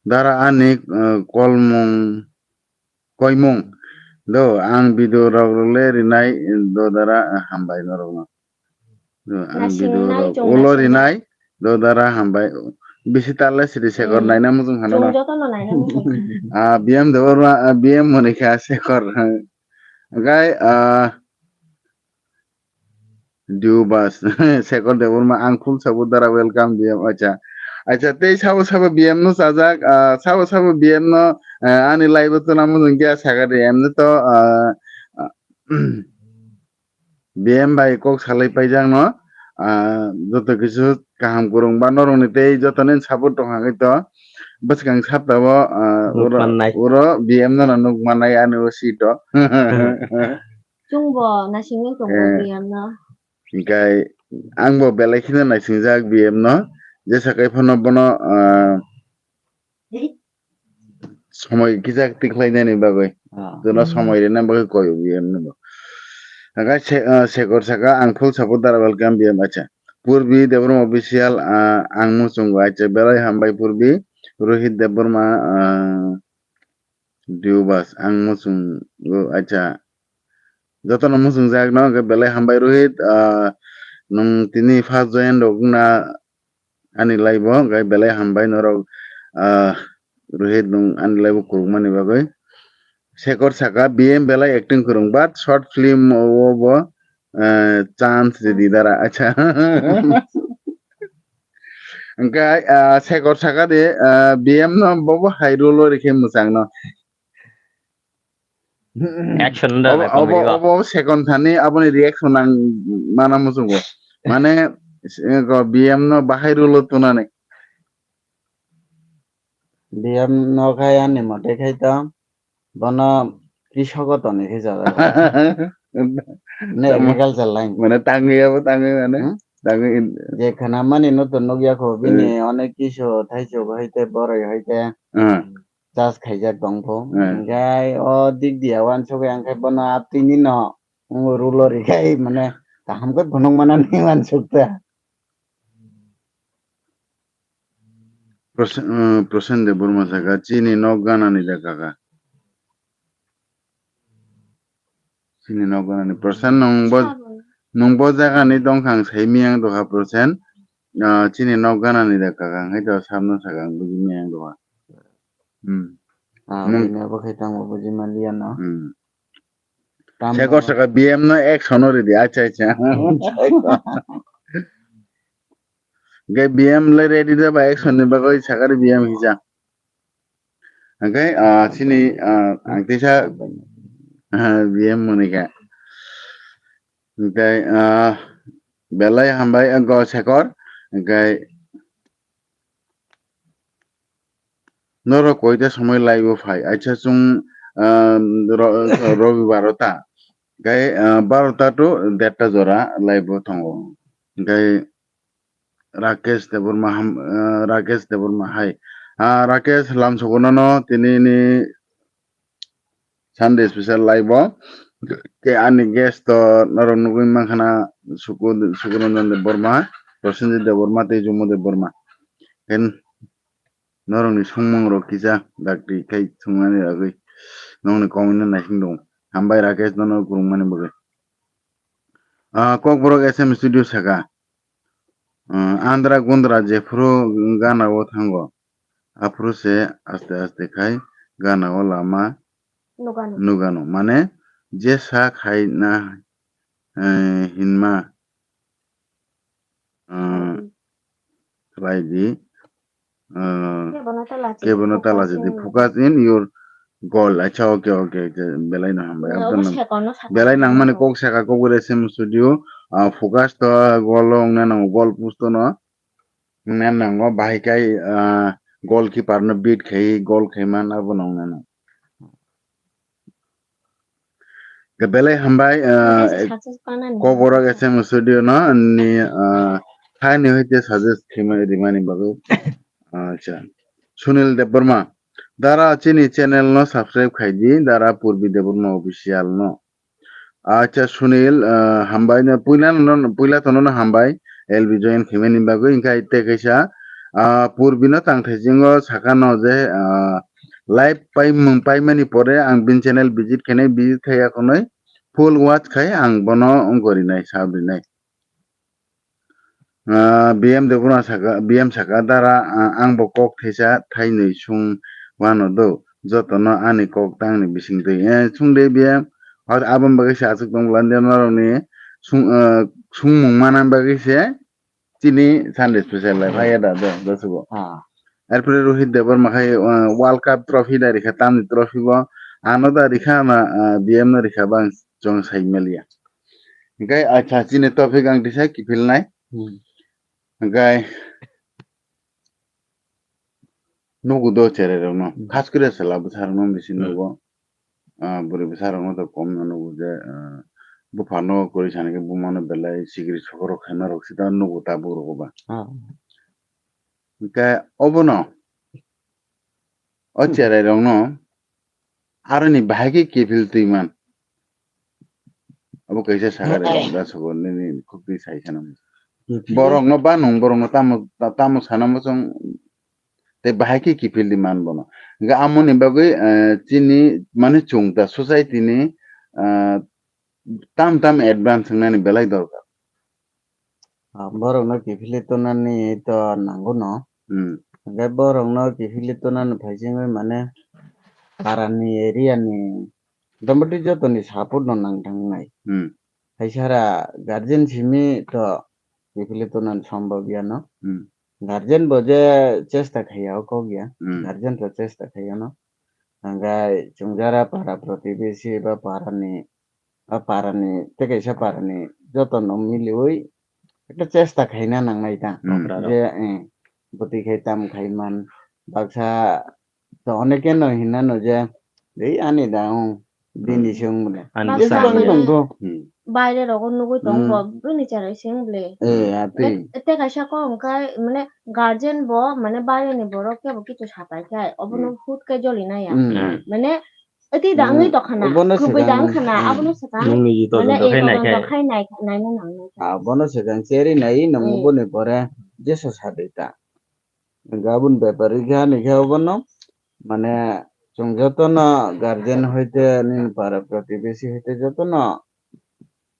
dara ani, ah, kolmung, koimung. Do, ang video rok le rinai do dara, ah, hambai norokno. Do, ang Naising video nai rok chwng ulo naising rinai do dara hambai. Bisi tale sidi Shekhar Hmm. naina muchung hano Chwng na. jotono naina muchung. Ah, B M Debbarma, ah, B M Monika Shekhar. Gai, ah, Dubas. Shekhar Debbarma, ang full support dara, welcome B M. Acha. Acha, tei sabo sabo B M no chajak, ah, sabo sabo B M no, ah, ani live o tuna muchung kya sakari, emni to, ah, ah, B M bai kok salai paijak no, ah, joto kisu kaham kwrwng ba norokni tei jotoni support tong hagwi to bwskang saptabo, ah, Nuk uro, mannai. Uro B M no nuk mannai ani o seat o. Chwngbo naisingwi tongo Eh. B M no. Hinkhe angbo belai kheno naisingjak B M no, jesa kai phano bono, ah, somoi kisa tikhlainani bagwi. Ah. Jono somoi rina bagwi koi B M no bo. Hinkhe se-, ah, Shekhar saka, ang full support dara, welcome B M, acha. Purbi Debbarma official, ah, ang muchungo, acha, belai hambai Purbi, Rohit Debbarma, ah, Dubas, ang muchungo, acha. Jotono muchungjak no, hwnkhe belai hambai Rohit, ah, nwng tini first join rok wngna ani live o, hwnkhe belai hambai norok, ah, Rohit nwng ani live o kwrwngmani bagwi. Shekhar saka, B M belai acting kwrwng, but short film o bo, ah, chance ridi dara, acha. Hwnkhe, ah, Shekhar saka de, ah, B M no bobo hai role o rikhe mwchang no. Action da Obo, bai obo, comedy ba. Obo second thani aboni reaction ang mana muchungo. Mane, eh, ko B M no bahai role o tunani. B M no khai ani mote khai to, bono krisogo toni khai jagao. Ne Tamo- agriculture line. Mane tangwi abo tangwi mane, Hmm? Tangwi in- Je khana mani no to nukya kho, bini Eh. Onek kisu thaichuk hai te, boroi hai te. Ah. Chas khaijak tong pho. Eh. Hinkhe o dik dia uansuk ya, hinkhe bono a tini no, o rulo rikhai, mane, kaham khe phunuk mana ni uansuk ta. Prosen-, eh, Prosen Debbarma saka, chini nok gana ni da kaka. Chini nok gana ni. Prosen nung bo, Sabon. Nung bo jaga ni dongkha ang sai miyang doha Prosen. Ah, chini nok gana ni da kaka, ang hai to sabno saka ang buji miyang doha. Hmm. Ah, Nung- bini abo khai tamo buji manliya no. Hmm. Tamo Shekhar saka B M no action o ready, acha, acha. Hwnkhe B M le ready da ba action ni bagwi sakari B M hija. Hwnkhe, ah, chini, ah, ang tisa, ah, B M Monika. Hwnkhe, ah, belai hambai, ah, go Shekhar. Hwnkhe, Norok koita somoi live o phai? Aisa chwng, ah, ro-, robibar o ta. Gai, ah, barota to derta jora live o tongo. Gai Rakesh Debbarma ham-, ah, Rakesh Debbarma hai. Ah, Rakesh lamsogo nono tini ni Sunday special live o. Ke ani guest to norok nugwi mankha na Suku-, Sukuranjan Debbarma, Prosenjit Debbarma tei Jumo Debbarma. Ken norokni songmung rok kisa dakti khai thwngmani bagwi nokni comment no naising tongo. Hambai Rakesh nono kwrwngmani bagwi. Ah, Kokborok S M Studio saka. Ah, Andra Gundra jephuru gana o thango, aphuru se aste aste khai gana o lama Nugano. Nugano. Mane je sa khai na, eh, hinma, ah, Khlai di. Khlai di. Ah, kebono ta lachi di, kebono ta lachi di, focus in your goal. Acha, okay, okay, okay. Belai no hambai. Belai nangmani kok saka, kok bwrwi S M Studio. Ah, focus to goal o wngna nango, goal post no wngna nango. Bahai kai, ah, goalkeeper no beat khai, goal khai man abo no wngna nango. Belai hambai, ah, Kokborok S M Studio no ni, ah, thaini hoite suggest khaima rimani bagwi. Acha. Sunil Debbarma. Dara chini channel no subscribe khai di, Dara Purbi Debbarma official no. Acha Sunil, ah, hambai no, puila no, puila tono no hambai, L B join khaimani bagwi, hinkhe tei kaisa, Ah, Purbi no tang thaisingo sakha no je, ah, live paimung paimani pore ang bini channel visit khainai, visit khaiya khonoi full watch khai ang bono wngkor rinai, sab rinai. Ah, B M Debbarma saka, B M saka dara, ah, ang bo kok thaisa thainwi sung wano do, jotono ani kok tangni bising twi. Eh, sung de B M, hor aboni bagwi se aswk tong bwla norokni sung, ah, sungmung mana bagwi se chini Sunday special lai phaiya da, do, do sugo. Ah. Erpore Rohit Debbarma khai, ah, World Cup trophy da rikha, tamni trophy bo ano da rikha na, ah, B M no rikha bang chong sai maliya. Hingke acha chini topic ang tisa kiphilnai. Hmm. Hingke nugo do cherai rokno. Hmm. Khas kre sela bwsarokno bisi Hmm. nugo. Ah, bwrwi bwsarokno to kom no nugo je, ah, buphano kwrwi sana khe bumano belai sigiri sokorok khaima rok sida nugo tabuk rogo ba. Ah. Hingke obono, o Hmm. cherai rokno aroni bahai khe kiphil twi man. Abo kaisa sakari rok da sobo nini khuk twi sai sana. Kiphil. Borokno ba nung borokno tamo, ta-, tamo sana muchung tei bahai khe kiphil di man bono. Hingke amoni bagwi, eh, chini mane chwng ta society ni, eh, tam tam advance wngnani belai dorkar. Ah, borokno kiphilwi tonani to nango no. Hmm. Hingke borokno kiphilwi tonani phaisingwi mane parani area ni motamoti jotoni support no nang thangnai. Hmm. Haisara guardian simi to kiphilwi tonani sombhob ya no. Hmm. Guardian bo je chesta khaiya o kok ya. Hmm. Guardian to chesta khaiya no. Hingke chwng jara para protibesi ba parani, a parani, tei kaisa parani joto no miliwi ekta chesta khaina nangnai ta. Hmm. Okra rok. Je, eh, bwtwi khai tam khai man, baksa to onekeno hinna no je, "Ei ani da, ong, bini Hmm. se ong bwle." Ani Baksa bwskango ani tongkho. Hmm. Baire rogo nugwi tongo, Hmm. bini cherai se ong bwle. Eh, a twi. Te, te kaisa kok hwnkhe, mane, guardian bo, mane, baire ni borok kebo kichu sapai khai, obono Hmm. hut khe joli naiya. Hmm. Hmm. Mane, Ati da Hmm, wngwi tongkha na, obono kwbwi da swkang, wngkha na, hmm. Abono swkang. Nungni jito Mane joto khai eh, nai todonto khai. Khai nai, naina nangnai. Ah, bono swkang cherwi nai, nung Hmm. boni pore jesu sadwi ta. Hingke aboni bepari khe ani khe obono, mane, chwng jotono guardian hoite, nini para protibesi hoite jotono,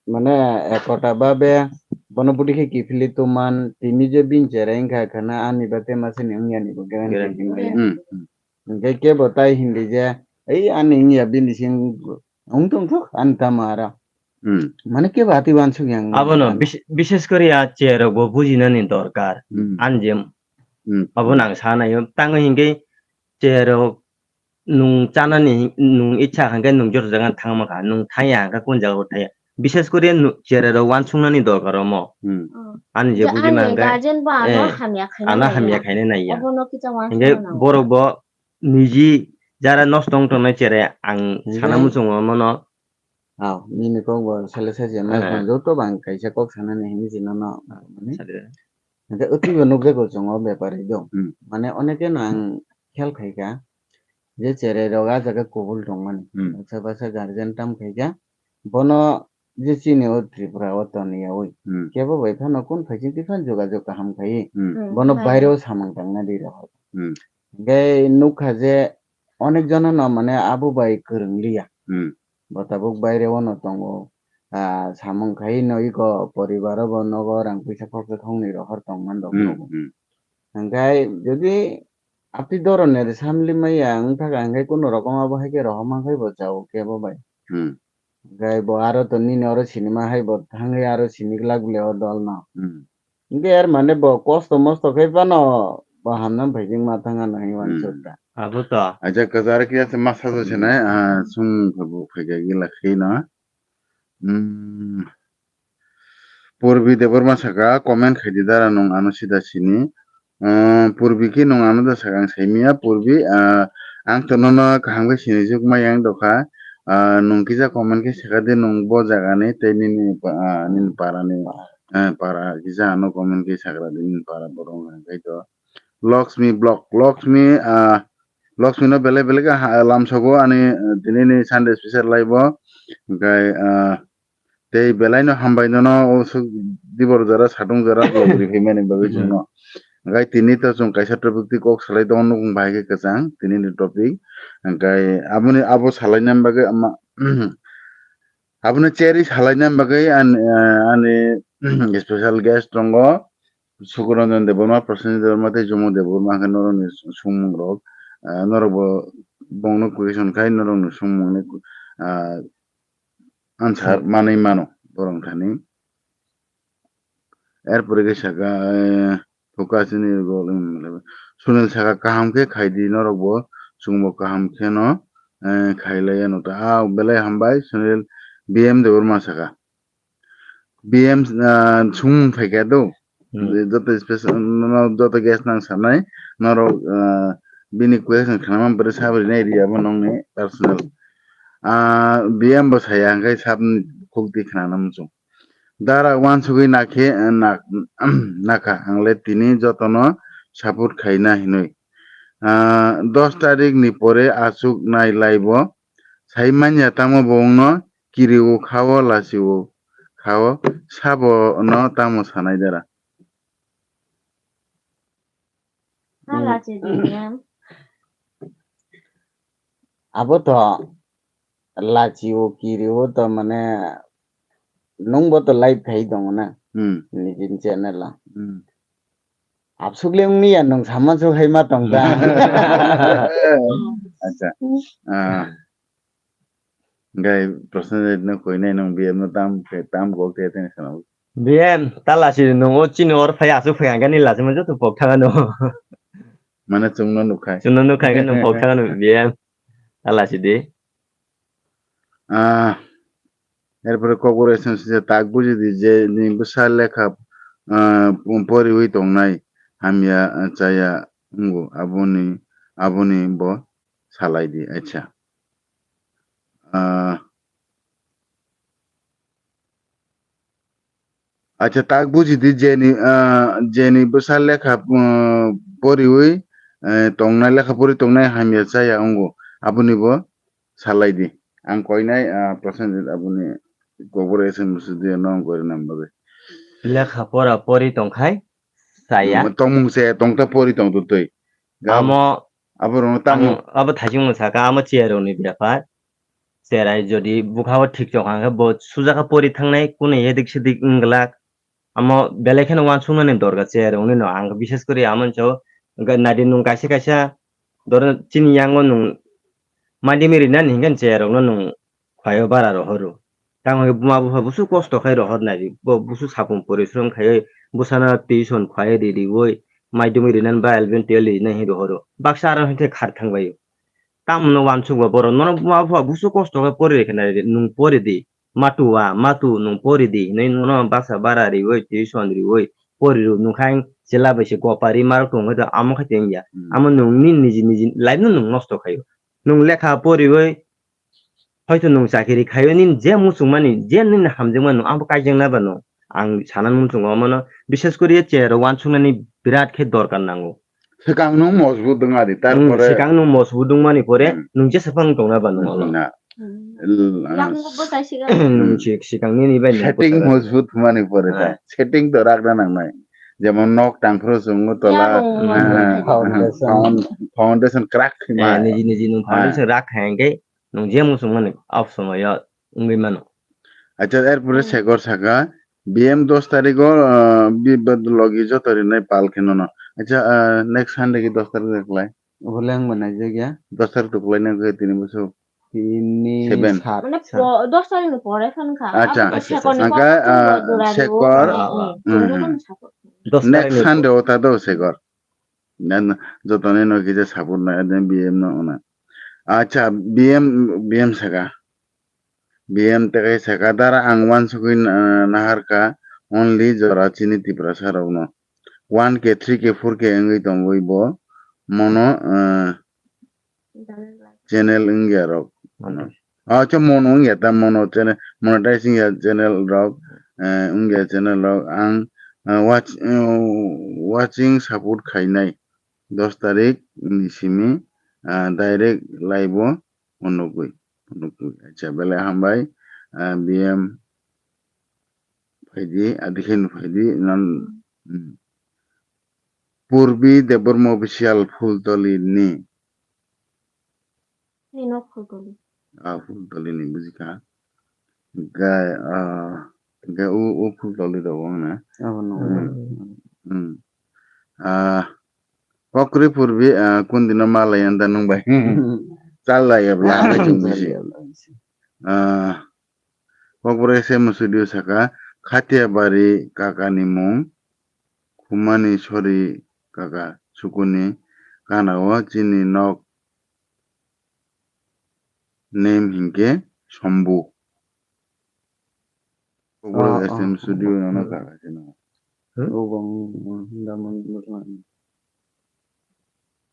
mane, ekota babe bono budi khe kiphilwi tongman, tini je bini cherai wngkha khana, ani ba tema sini wngya ni bo guarantee Guarantee. Hinmaya. Hmm, hmm. Hingke kebo tai hindi je, "Ei, ani wngya bini sing wng tongthok, ani tamo aro." Hmm. Mane kebo ati uansuk yang Abono wngkha. bis-, bises kori a cherok bo bujinani dorkar. Hmm. Ani je Hmm. Abono ang sanai o. Tango hingke cherok nung chanani, nung icha hingke nung joto jaga thangma kha, nung thangya hingke kun jaga bo thangya. Bises kori nu-, cherok uansuknani dorkar omo. Hmm. Oh. Ani je Je bujima ani hingke, guardian bo ano eh, hamya khaina ano naiya. Hamya khaina naiya. Obono kisa uansukna Hingke nango. Borok bo niji jara nosto wng tongnai cherai ang Hingke sana muchungo mono. Aw, nini kok bo sale sachi Eh. Joto bang kaisa kok sanani hinwi si nono. Ah, mani. Sade. Hingke utwi bo nukjago chwng o bepari do. Hmm. Mane onekeno ang khel khaikha je cherai rok a jaga kubul tongmani. Hmm. Baksa baksa guardian tam khaikha. Bono je chini o Tripura o toniyawi. Hmm. Kebo bai phano kun phaising twi phano jogajog kaham khai. Hmm. Hmm, Bono khai. Baire o samung tangna di rok. Hmm. Hingke nukha je onek jono no mane abo bai kwrwng liya. Hmm. Bo tabuk baire o no tongo. Ah, samung khai no iko poribar o bo nogo rang puisa khoroksa thongni rohor tongman rok Hmm, nogo. Hmm. Hingke jodi apni dorone samli maya wngthaka hingke kunu rokom abo hai khe rohorma khai bo chao kebo bai. Hmm. Hingke bo aro to nini oro sinima hai bo thangwi aro sini glak le o dol no. Hmm. Hingke er mane bo kosto mosto khai phano bo hamna phaijing ma thang ano hinwi Hmm. uansuk ta. Abo to. Acha kwchar khe se masa jo Hmm. Sinai, ah, sung khe bo khai khe gila khai no. Hmm. Purbi Debbarma saka comment khai di dara nung ano sida sini. Ah, Purbi khe nung ano da saka ang sai miya. Purbi, ah, ang to nono kaham khe sini juk ma yang dokha. Ah, nung kisa comment khe saka di nung bo jaga ni tei nini pa-, ah, nini para ni, eh, para kisa ano comment khe sakra di nini para borok hwnkhe to. Loksmi Vlog, Loksmi, ah, Loksmi no belai belai khe ha-, lamsogo ani, eh, tini ni Sunday special live o. Hwnkhe, ah, tei belai no hambai nono o swk dibor jora satung jora vlog ri phaimani bagwi Hmm. chwngno. Hwnkhe tini to chwng kaisa topic twi kok salai tongo, nukung bahai khe kwchang tini ni topic. Hwnkhe aboni, abo salaina bagwi ama, aboni cherwi salaina bagwi ani, ani special guest tongo Sukuranjan Debbarma, Prasenjit Debbarma tei Jomo Debbarma hwnkhe norokni sumung rok, ah, norok bo bongno question khai norokni sumungni, ah, answer manwi mano borok thani. Erpore khe saka, eh, focus ni rwgo, hmm, Sunil saka, "Kaham khe khai di, norok bo chwng bo kaham khe no, eh, khai lai ya no ta." Ah, belai hambai, Sunil B M Debbarma saka. B M, ah, sumung phai kha do. Hmm. Joto special, no, joto guest nang sanai, norok, ah, bini question khnama bwrwi sabo rinai ri abo nongni personal. Ah, B M bo saya hwnkhe sabni khukti khnana muchung. Dara wansugwi nakhe, nak-, nakha, ang le tini jotono support khaina hinwi. Ah, dos tarik ni pore achuk nai laibo. Sai manya tamo bo wngno kiriwo khawo lachiwo khawo sabo no tamo sanai dara. Ha, hmm, lachi di, ma'am. Abo to lachi o kiri o to mane nwng bo to live khai tongo na. Hmm. Nijini channel o. Hmm. Absuk le wngni ya nwng sama so hai ma tong ta. Acha. Ah. Gai Prasenjit no koi nai nwng B M no tam khe tam kok te te sana. B M, ta lachi nung o chini or phai aswk phai ang gani lachi ma joto pok thang ano. Mane chwng no nukhai. Chwng no nukhai gani pok thang ano B M. Ta lachi di. Ah, erpore kokborok S M C se tak buji di je ni bwsa lekha, ah, poriwi tongnai hamya, ah, chaya wngo aboni, aboni bo salai di, acha. Ah, acha, tak buji di, jeni, ah, jeni bwsa lekha, ah, poriwi, eh, tongnai, lekha pori tongnai hamya chaya wngo, aboni bo salai di. Ang koinai, ah, Prasenjit aboni kokborok S M C di no ang koirwnai bagwi. Lekha pora pori tongkhai chaya. Tongmung chaya tongta pori tongtwtwi. Amo Aborokno tamo. Ang abo thaisingno saka, amo cherairokni bepar. Cherai jodi bwkhao thik chok hwnkhe bo sujaka pori thangnai, kunu edik sedik wng glak. Amo belai kheno uansuknani dorkar cherairoknino. Ang bishes kori amo hinwi sao, naidi nwng kaisa kaisa doro chini yango nwng madhyamik rinani hinkhe cherairokno nwng khlaio bara rohoro. Tamo khe buma bupha busu kosto khai rohor nai, bo busu sapung porishrom khaiwi bwsano tuition khwlai riwi madhyamik rinani ba eleven twelve rinani hinwi rohoro. Baksa aro hinkhe khar thangbaio. Tamno uansukba borok nono buma bupha busu kosto khe pori rikhe nai, nwng pori di. Matu a, matu nwng pori di hinwi nono baksa bara riwi tuition riwi pori rw nukha ang chwla bai se gopari marok tongkhe to amo khe tongya. Hmm. Amo nwng nini niji niji life no nwng nosto khaio. Nwng lekha poriwi Hoito nwng chakiri khaio nini je muchungmani, je nini hamjakmani nwng abo kaijakna ba nwng. Ang sana muchungo omono, bishes kori je cherairok uansuknani birat khe dorkar nango. Swkang nwng mojbut wng ari, hmm, tarpore swkang nwng mojbut wngmani pore, hmm, nwng jesa phang tongna ba nwng olo. Na. Hmm. L-, ah, yakung bo tai swkang. Nwng si-, swkang nini bai nwng setting kotor mojbut wngmani pore ta. Ah. Setting to rakna nangnai. Jemon nok tangphru chwngno tola, yakung ah, mojbut khai. Foundation. Found-, foundation crack khima. Eh, niji niji nwng, ah, foundation rak khai hwnkhe nwng je muchungmani, o somoyo wngwi mano. Acha, erpore, hmm, Sekor saka, B M dos tarikgo, ah, bi-, bad logi joto rinai pal khe nono. Acha, ah, next Sunday khe dos tarik de kwlai? Obo le ang bo naijakya. Dos tarik to kwlai nang khe tini bwswk? Tini seven. Sat, mane sat. Po-, dos tarik ni pore phan kha. Acha. Abo to Sekorni, hwnkhe, pore ah, chung bo jora Sekor, riwo. Hmm, hmm, hmm, hmm. Dos tarik ni pore. Next Sunday o ta do Sekor. Nan jotoni no kisa support nai, den B M no ona. Acha, B M, B M saka. B M tekai saka, dara ang uansugwi na-, naharkha only jora chini Tiprasa rokno. One K, three K, four K wngwi tongwi bo mono, eh, channel wngya rok. Mono. Acha, mono wngya ta, mono channel, monetize wngya channel rok, eh, wngya channel rok. Ang, eh, watch, eh, watching support khainai dos tarik ni simi, ah, direct live o phunukgwi, phunukgwi. Acha, belai hambai, ah, B M phaidi, adikhe no phaidi, nan, hmm. Purbi Debbarma official Phultoli ni. Ni nok Phultoli. Ah, Phultoli ni bujikha. Ga, ah, ga u, u Phultoli rok wng na. Abo no. Hmm. Hmm. Ah, Kokri Purbi, ah, kun dino malai anda nung bai. Chalai ya bla, chalai ya bla. Ah, Kokborok S M studio saka, Khatiyabari kaka ni mung, Khumani sori kaka sukuni kana o chini nok name hinkhe Sombu. Kokborok Oh, S M oh, studio oh, nono oh. Kaka chino. Hmm? Obo ang, ang, ang, ang, ang.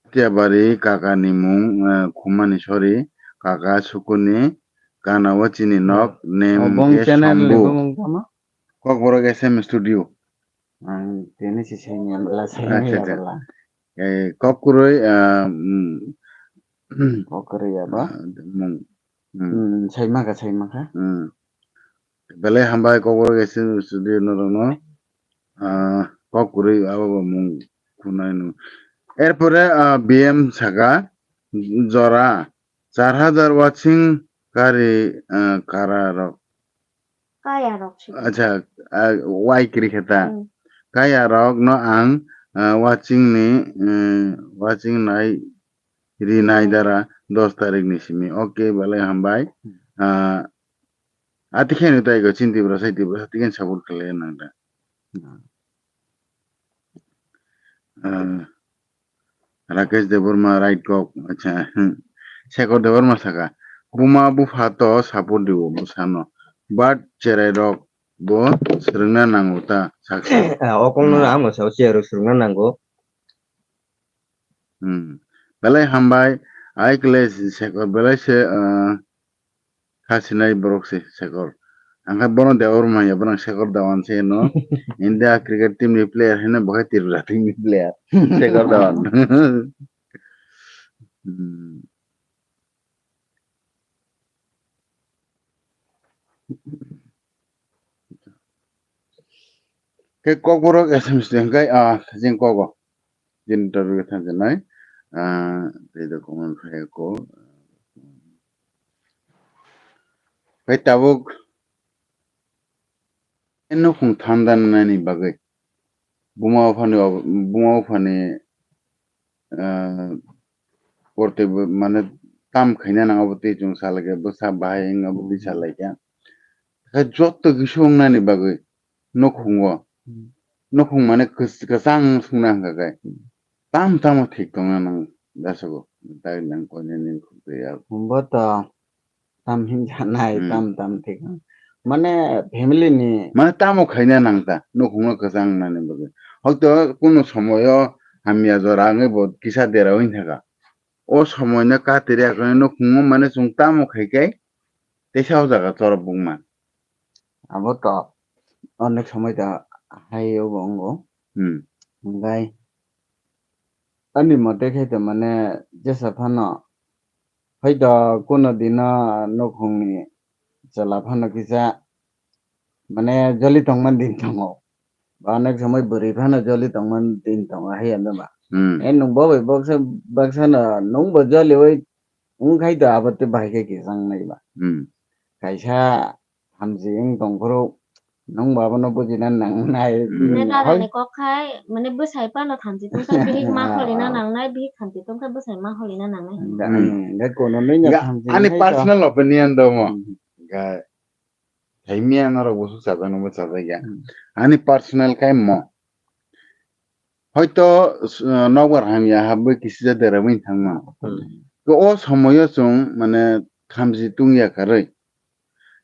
Khatiyabari kaka ni mung, eh, Khumani sori, kaka sukuni, kana o chini nok, name Oh, bong hinkhe channel ni Sombu. Bong tama? Kokborok S M studio. Ang tini si sainya bela sainya Acha, ya acha. Bela. Eh, kok kwrwi, ah, mm, Kok kwrwi ya ba? Ah, mung. Hmm. Hmm, saima kha, saima kha. Hmm. Belai hambai Kokborok S M studio norokno, ah, kok kwrwi abo bo mung khunai no. Erpore, ah, B M saka jora char hajar watching kari, ah, kara rok. Kaya rok si. Acha, ah, wai kiri khe ta. Hmm. Kaya rok no ang, ah, watching ni, eh, watching nai ri nai Hmm. dara dos tarik ni simi. Okay, belai hambai. Hmm. Ah, Ati khe no tai go chini Tiprasa, Tiprasa tiken support khlai nang da. Hmm. Ah, Rakesh Debbarma right kok. Acha. Shekhar Debbarma saka. Buma bupha to support dibo bwsano. But cherai rok bo swrwngna nango ta saksa. Ah, o kok no Hmm. amo sao cherai rok swrwngna nango. Hmm. Belai hambai. Ai kle Shekhar belai se, ah, Kha sinai borok se Shekhar. Ang khe bono Debbarma ya, bono Shekhar Dhawan se no. India cricket team ni player hino, bo khe Tripura team ni player. Shekhar Dhawan. Hmm. Khe Kokborok S M student khe, ah, jing kogo. Jini topic thang khe nai, ah, tei da comment phai ko. Khe tabuk nukhung thanda nani bagwi buma buphani ob-, buma buphani, ah, korte bo mane tam khaina nang abo tei chwng salai khe bwsa bahai wng abo tei salai khe. Khe joto kisa wngnani bagwi nukhungo, Hmm. nukhung mane kwch-, kwchang sungna hwnkha khe Hmm. tam tamo thik tongna nang jasogo, tai nang koinani nukhung twi ya. Bo to tam hinjanai, Hmm. tam tam thik. Mane family ni Mane tamo khaina nang ta, nukhungo kwchang wngnani bagwi. Hoito kunu somoyo hamya jora wngwi bo kisa dera wng thaka. O somoino kati rwya khe nukhungo mane chwng tamo khai khe teisa o jaga chorop bukma. Abo to onek somoi to hai obo wngo. Hmm. Hwnkhe ani mote khe to mane jesa phano hai to kuno dino nukhungni chwla phano kisa mane joli tongma din tongo. Ba onek somoi bwrwi phano joli tongma din tongo hai hwnwi ba. Hmm. E nwng bo bai baksa, baksa no nwng bo joli oi wng khai to abo tei bahai khe kisa wngnai ba. Hmm. Kaisa hamsi wng tong phuru nwng bo abono bujina nangnai. Hmm. Mane dada ni kok khai mane bwsai phano thamchi tong khe bihik ma kholina nangnai, bihik thamchi tong khe bwsai ma kholina nangnai. Hwnkhe, hmm, hwnkhe kono nini ga-, thamchi ani khai to personal opinion do mo. Hmm. Ga-, Hai miya norok bo suk chajak nangbo chajak ya. Hmm. Ani personal khe mo. Hoito, uh, nokbar hamya habwi kisija dera wngwi thangma. Hmm. To o somoyo chwng mane thamchi tungya karwi.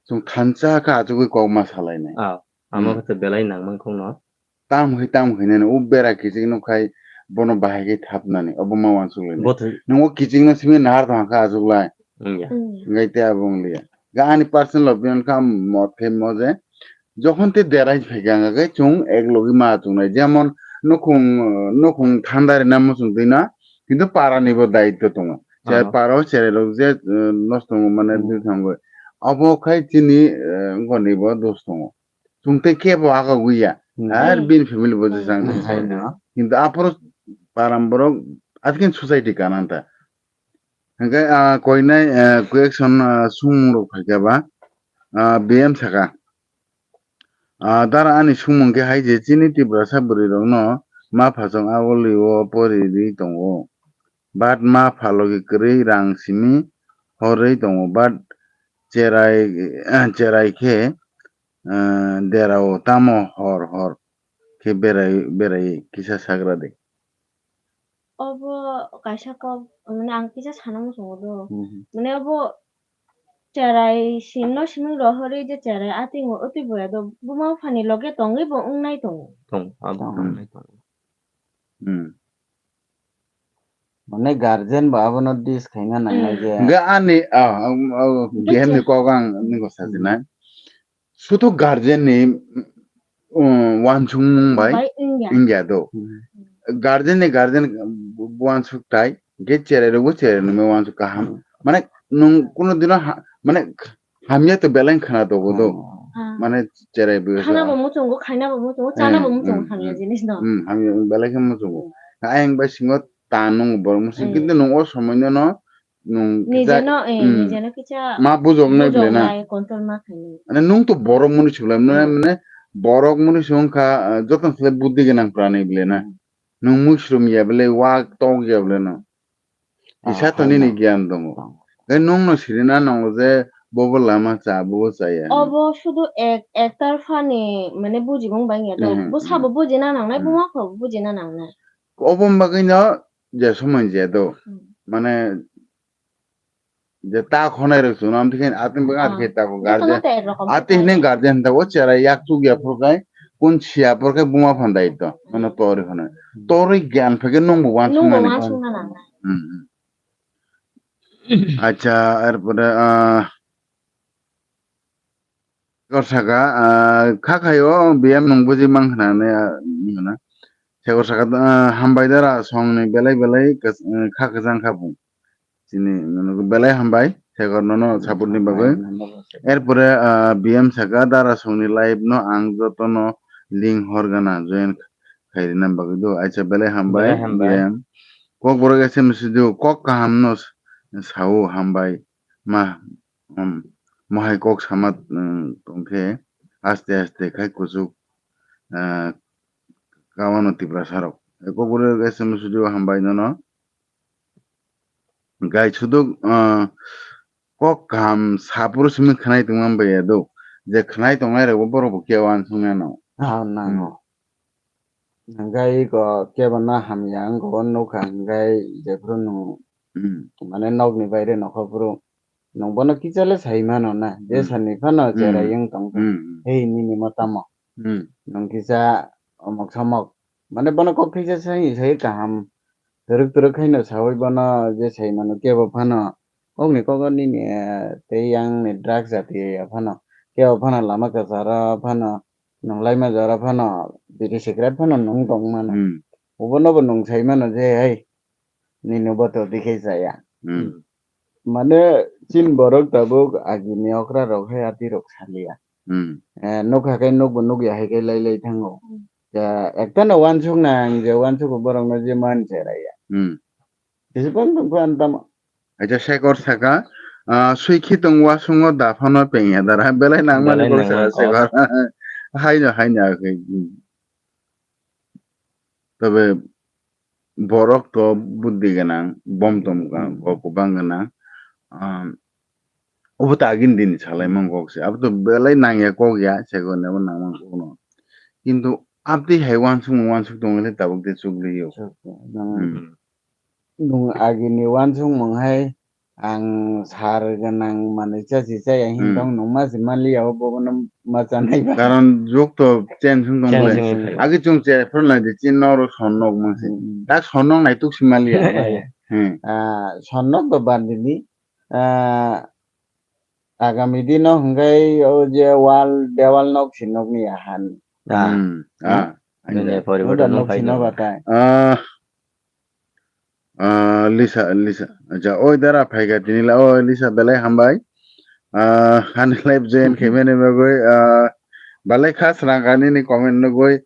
Chwng thansa khe achugwi kok ma salainai. Ah, amo hmm. Khe belai nangmang khokno. Tamo hai tamo hai nani o bera kiching no khai bono bahai khe thapnani obo ma uansuk lai. Bo thwi. Nung o kiching no simi nahar tong kha achuk lai. Wngya. Hmm. Ngai te abo wng liya. Ga ani personal opinion kha mot khe mo je jokhon te derai phai kha wngkha khe chwng ek logi ma achuk nai. Jemon nukhung, nukhung thanda rina muchung twi na kintu para ni bo daityo tongo. Che ah. Para o cherai rok je, eh, nosto wng mane hmm. Dui thangwi. Abo khai chini, eh, wngkha ni bo dos tongo. Chwng tei kebo aga gwi ya. Hmm. Ar hmm. Bini family bo hmm. Jesa wng hai no. Kintu aphuru Taram borok askin society kana ta. Hingke, ah, koinai, eh, question, ah, sumung rok phaikha ba, ah, B M saka. Ah, dara ani sumung khe hai je chini Tiprasa bwrwi rokno ma phasong agoli o pori ri tongo. But ma phalogi kwrwi rang simi horwi tongo. But cherai, cherai khe, eh, derao tamo hor hor khe berai, berai kisa sagra de. Obo kaisa kok, mane ang kisa sana muchungo do. Mhm. Mane obo cherai simno simung rohorwi je cherai atingo, otwi boya do buma buphani loge tongwi bo wngnai tongo. Tong, abo Tong. Wngnai tongo. Hmm. Mane guardian bo abono dis khaina nangnai Hmm. je. Ga ani, ah, um, oh, Ga G M ni je- kok ang nini ko sajinai. Sudu guardian ni, um, wansukmung bai Bai wngya. Wngya do. Hmm. Guardian ni guardian, uh, wansuk tai, ge cherai rok bo cherai ni wansuk kaham. Hmm. Mane nung kuno dino ha-, mane hamya to belai khana tongo do. Oh. Ah. Mane cherai bo Khana bo muchungo, khaina bo muchungo, chana bo Eh, muchungo, hmm, hamya hmm. Jinis no. Hmm, hamya belai khe muchungo. Hmm. Ayang bai singo ta nung borok muchung, Hmm. Kintu nung o somoi no no nung Nije kisa-, no, eh, hmm. Nije no kisa ma bujok nai bujok ble na. Nai, control ma khainai. Mane nung to borok muni sibla mane, Hmm. Mane borok muni song kha, ah, joto khle buddhi gwnang pranai ble na. Hmm. Nung muisrum ya ble, wak tok ya ble no. Ah, kisa to hai nini no. Gyan tongo. Tongo. Tei nung no sirina nango je bobo lama cha, bobo chaya. Obo sudu ek-, ektar phani mane bujibung bangya to. Hmm, hmm, hmm. Bo sabo bujina nangnai, hmm. Buma kho bujina nangnai. Obo bagwi no je somoi je do. Hmm. Mane je ta khonai rok chwngno amtwi khe atwng bwkha Ah. Atwng khe ta kho Jotono guardian. To ek rokom Atwng khe hwnwi guardian ta o chera yak chuk ya phuru khai kun siya phuru khai buma phan dai to. Mano Hmm. Tori khonai. Hmm. Tori gyan phai khe nung bo wansuk Nung bo nani. Wansuk na nangnai. Hmm, hmm. Acha, erpore, ah, Sekor saka, ah, kha khaio, B M nung buji mang khna ne, ah, hwnwi hwna. Sekor saka, ah, hambai dara songni belai belai kas-, eh, kha kwchang kha bung. Chini, mano, belai hambai, Sekor nono Hmm, support ni bagwi. Hambai, hambai. Erpore, ah, B M saka dara songni live no ang jotono link hor gana join khairina bagwi do. Acha belai hambai, Belai hambai. B M. Kokborok S M C do, kok kaham no s-, sao hambai. Ma, um, mohai kok sama, um, tongkhe aste aste khai kuchuk, ah, kawano Tiprasa rok. Kokborok S M C do hambai nono. Gai suduk, ah, kok kaham sapuru simi khnai tongma bai ya do. Je khnai tongnai rok bo borok bo khe wansuknai no. Ah, nango. Hmm. Hingke iko kebo no hamya wngkha o nukha, hingke jephuru nwng Hmm. mane nokni baire nokha phuru nwng bono kisa le sai mano na, je Hmm. sani phano Hmm. cherai wng tong kha. Hmm. Hei nini mo tamo? Hmm. Nwng kisa omok somok. Mane bono kok kisa sai, sai kaham. Twrwk twrwk khaino saui bono je sai mano kebo phano. Kokni kogo nini, eh, tei yang ni drugs jati ya phano. Kebo phano lama kwcharo phano. Nung laima jora phano, biri secret phano nung tong mano. Hmm. Obono bo nung sai mano je, "Hai, nini bo to dikhe chaya." Hmm. Mane, chin borok tabuk agini okra rok hai ati rok salia. Hmm. Eh, nukha khe nukbo nukya hai khe lai lai thango. Hmm. Ya, ekta no wansuk nang je wansuk borok no je man cheraiya. Hmm. Jisipang tong kho ang tamo. Acha, Sekor saka, ah, swikhi tong wasungo da phano pengya dara. Belai nangmani Belai kok saka nangmani kok. Sekor. Haino, haino, akhe. Tobe borok to buddhi gwnang, bom tom gwnang, Hmm. kok kubang gwnang. Ah, obo to agini din ni salai Hmm. man kok se. Abo to belai nangya kok ya, Sekor ni abo nangman kok no. Kintu abdi hai wansuk, wansuk tongwi le tabuk de chukliyo. Chuk, nang Hmm. Nwng agini wansukmung hai ang sar gwnang manwi chachi chaya Hmm. hintong nwng ma se manliya o bobono ma chanai ba. Karon jug to change wng tong Change le. Wngwi phaio. Agi chwng che phuru nai di chin noro son nok mangsi. Hmm, hmm. Dak son nok nai tuk si manliya. Maya. Hmm. Ah, son nok to bad didi. Ah, agami dino hwnkhe o je wall, dewal nok si nokni ahan. Ah. Hmm. Ah. Hmm. Nini Anja. Poriborton Huda wng nok phai si no tong. Batai. Ah. Ah, Lisa, Lisa. Acha, oi dara phaikha tini la, oi Lisa belai hambai. Ah, hani live join Hmm. khaimani bagwi, ah, belai kha srang kha nini comment nugwi.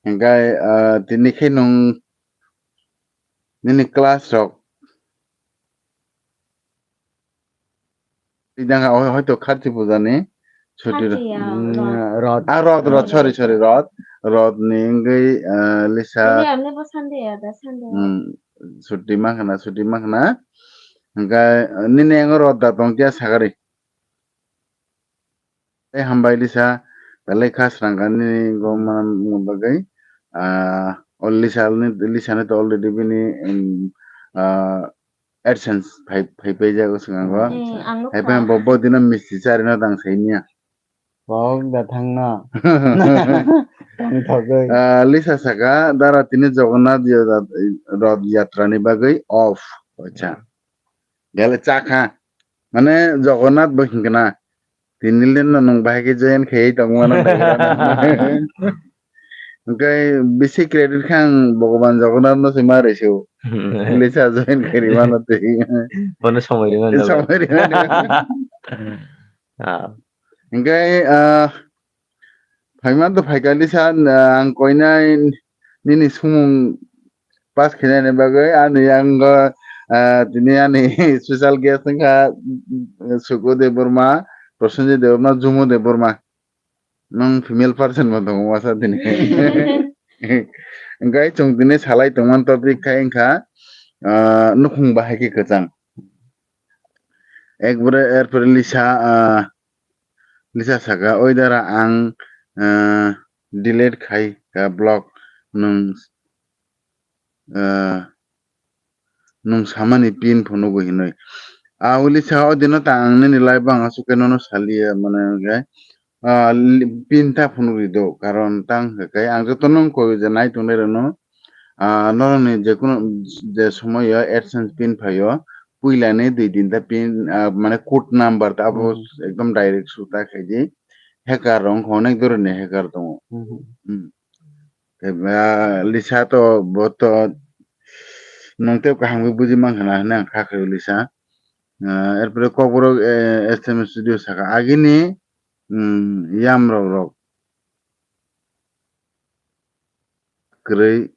Hingkai, ah, tini khe nung Nini class rok. Idang ha-, hoito Kharchi puja ni chuti ro-, Kharchi ya, mm, Rod. Rod. Ah, Rod, Rod, Rod. Sorry, sorry, Rod. Rod ni wngwi, ah, Lisa. Tini amne bo Sunday ya, da Sunday. Hmm, chuti ma khna, chuti ma khna. Hingkhe, nini ang Rod da tong kya sagari. Tei hambai Lisa, belai kha srangkani gom manna bagwi. Ah, o Lisa ni, Lisa ni to already bini, em, ah, AdSense phai, phai paijago swngango. Hmm, ang nukha. Hai phai bo, bo dino misti charino dang saimya. Bok da thangno. Tongthogwi. Ah, Lisa saka, dara tini Jagannath ya-, Rath Yatra ni bagwi off. Acha. Gale chakha. Mane Jagannath bo hinkhe na. Tini le no nwng bahai khe join khaiwi tongmano. Hwnkhe bisi credit khe ang Bhogoban Jagannath no se ma rwsio. Lisa join khairi mano twi. Bono somoi rwmani. Somoi rwmani. Ah. Hwnkhe, ah, phaima to phaikha Lisa, ah, ang koinai nini sumung pass khainani bagwi ani yango, ah, tini ani special guest wngkha, mm, Suku Debbarma, Prosenjit Debbarma, Jumu Debbarma. Nwng female person bo tongo masa tini. Hwnkhe chwng tini salai tongmani topic khai wngkha, ah, nukhung bahai khe kwchang. Ekbare erpore Lisa, ah, Lisa saka, "Oi dara ang, ah, delete khai ka block nwng, ah, nwng samani pin phunugo hinwi." Ah, o Lisa o dino ta ang nini live o ang aswk khe nono saliya mane hwnkhe, ah, li-, pin ta phunugwi do, karon tang hwnkhe ang jotono wng koi je nai tongnai rokno, ah, norokni jekunu je somoio AdSense pin phaio, puilani dui tinta pin, ah, mane code number ta abo Hmm. ekdom direct suta khaidi. Hacker rok wngkha, onek dhoroner hacker tongo. Hmm. Hmm. Tei, ah, Lisa to bo to nwng tei kaham khe buji mankha na hinwi ang kha khaio Lisa. Ah, erpore Kokborok, eh, S M S studio saka agini, mm, yamrok rok. Kwrwi,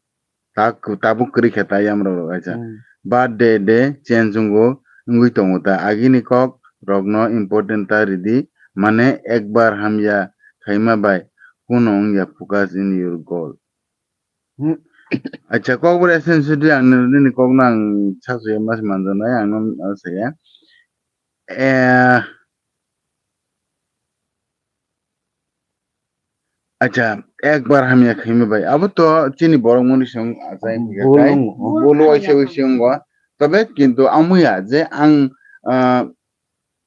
ta-, tabuk kwrwi khe ta yamrok rok aisa. Hmm. Birthday de change wngo, wngwi tongo ta. Agini kok rokno important ta ridi, mane ekbar hamya khaima bai kuno wngya focus in your goal. Hmm. Acha, Kokborok S M S studio ang nini kokno ang sasu ya mas manjanai, ang no saya. Eh, Acha, ekbar hamya khaima bai. Abo to chini borok mani song achai Hmm, hwnkhe bul tai. Wng-, bul waisa waisa wngo. Tobe kintu amuya je ang, ah,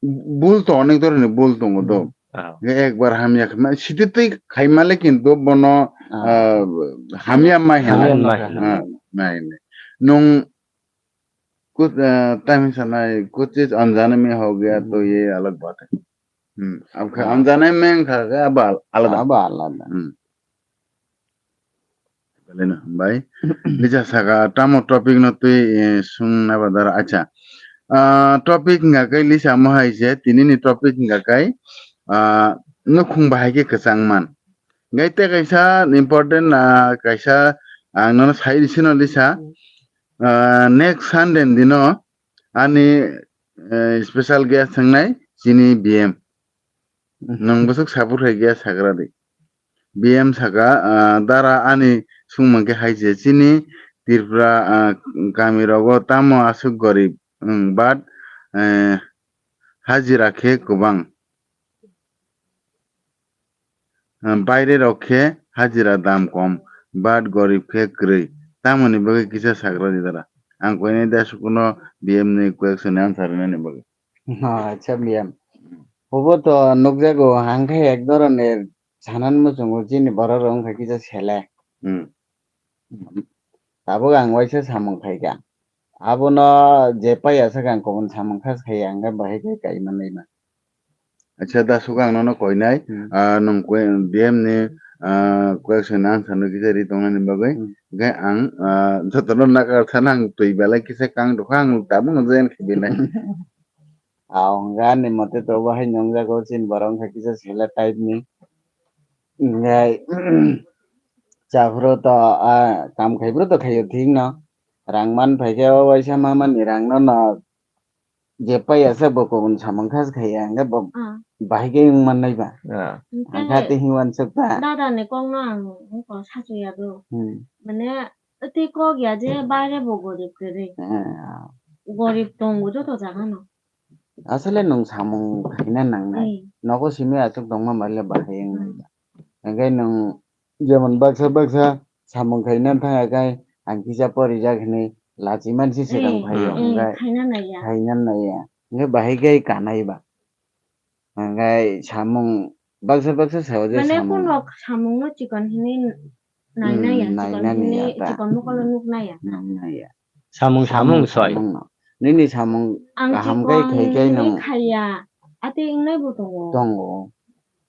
bul to onek dhoroner bul tongo do. Hmm. Ah. Hwnkhe ekbar hamya khaima, sititwi khaimale kintu bono, Ah. ah, hamya mai hwnwi. Hamya mai hwnwi. Ah, mai hwnwi. Nwng Kuch, ah, time sanai, kuch cheez anjane mein ho gaya, to Hmm. ye alag baat hai. Hmm. Ab kha Ah. anjane mein kha, kha, abo al-, alada. Abo alada. Hmm. Belai no hambai. Lisa saka, tamo topic no twi, eh, sung nai ba dara. Acha. Ah, topic hwnga khe Lisa mo hai se, tini ni topic hwnga khe, ah, nukhung bahai khe kwchang man. Ngai te kaisa important, ah, kaisa ang nono sai risi no Lisa. Hmm. Ah, next Sunday ni dino ani, eh, special guest wngnai chini B M. Nwng bwswk support khai khe sagra di. B M saka, ah, dara ani sungma khe hai se chini Tripura, ah, kami rogo tamo aswk gorib, wng, but, eh, hajira khe kwbang. Ah, baire rok khe hajira dam kom, but gorib khe kwrwi. Tamoni bagwi kisa sagra di dara. Ang koinai da sukuno B M ni question answer rwnani bagwi. Oh, acha B M. Obo to nukjago, ang khe ek dhoroner sanan muchungo chini borok rok wngkha kisa sele. Hmm. Tabuk ang waisa samung khaikha. Abono je paiya sakha ang kubun samung kha sai ang khe bahai khe kaima naima. Acha, da suka ang nono koinai, Hmm. ah, nwng koi-, B M ni, ah, question answer no kisa ri tongnani bagwi, Hmm. hwnkhe ang, ah, jotono nakar sana ang twi belai kisa kang dokha ang tabuk no join khibi nai. Ah, hwnkhe ani mote to bo hai nungjago chini borok wngkha kisa sele type ni. Hwnkhe chaphuru to, ah, kam khaiphuru to khaio thik no. Rang man phaikhe o waisa mamani rangno no je paiya se bo kubun samung kha se khaiya, hwnkhe bo Ah. bahai khe wng mannai ba. Ah. Hwnkhe Hwnkhe tei hwnwi uansukha. Dada ni kokno ang wngkha sachuya do. Hmm. Mane tei kok ya je baire bo gorib kwrwi. Ah. Gorib tongo joto jaga no. Asole nwng samung khaina nangnai. Hmm. Nogo simi aswk tongma bai le bahai wngnai Hmm. ba. Hwnkhe nwng jemon baksa baksa samung khaina thangya khe ang kisa porijak hinwi lachi mansi swkang Eh, phaiyo eh, hwnkhe khaina naiya. Khaina naiya. Hwnkhe bahai khe kanai ba. Hwnkhe samung baksa baksa sao je Mane samung. Kunrok samungno chikon hinwi nai Hmm, naiya, nai chikon nani hinwi ya ta. Chikon mokolo nuk naiya. Nuk naiya. Samung samung Samung soi. Samung no. Nini samung Ang kaham khe chikon khai khe hinwi nung khaiya. Ate wngnai bo tongo. Tongo.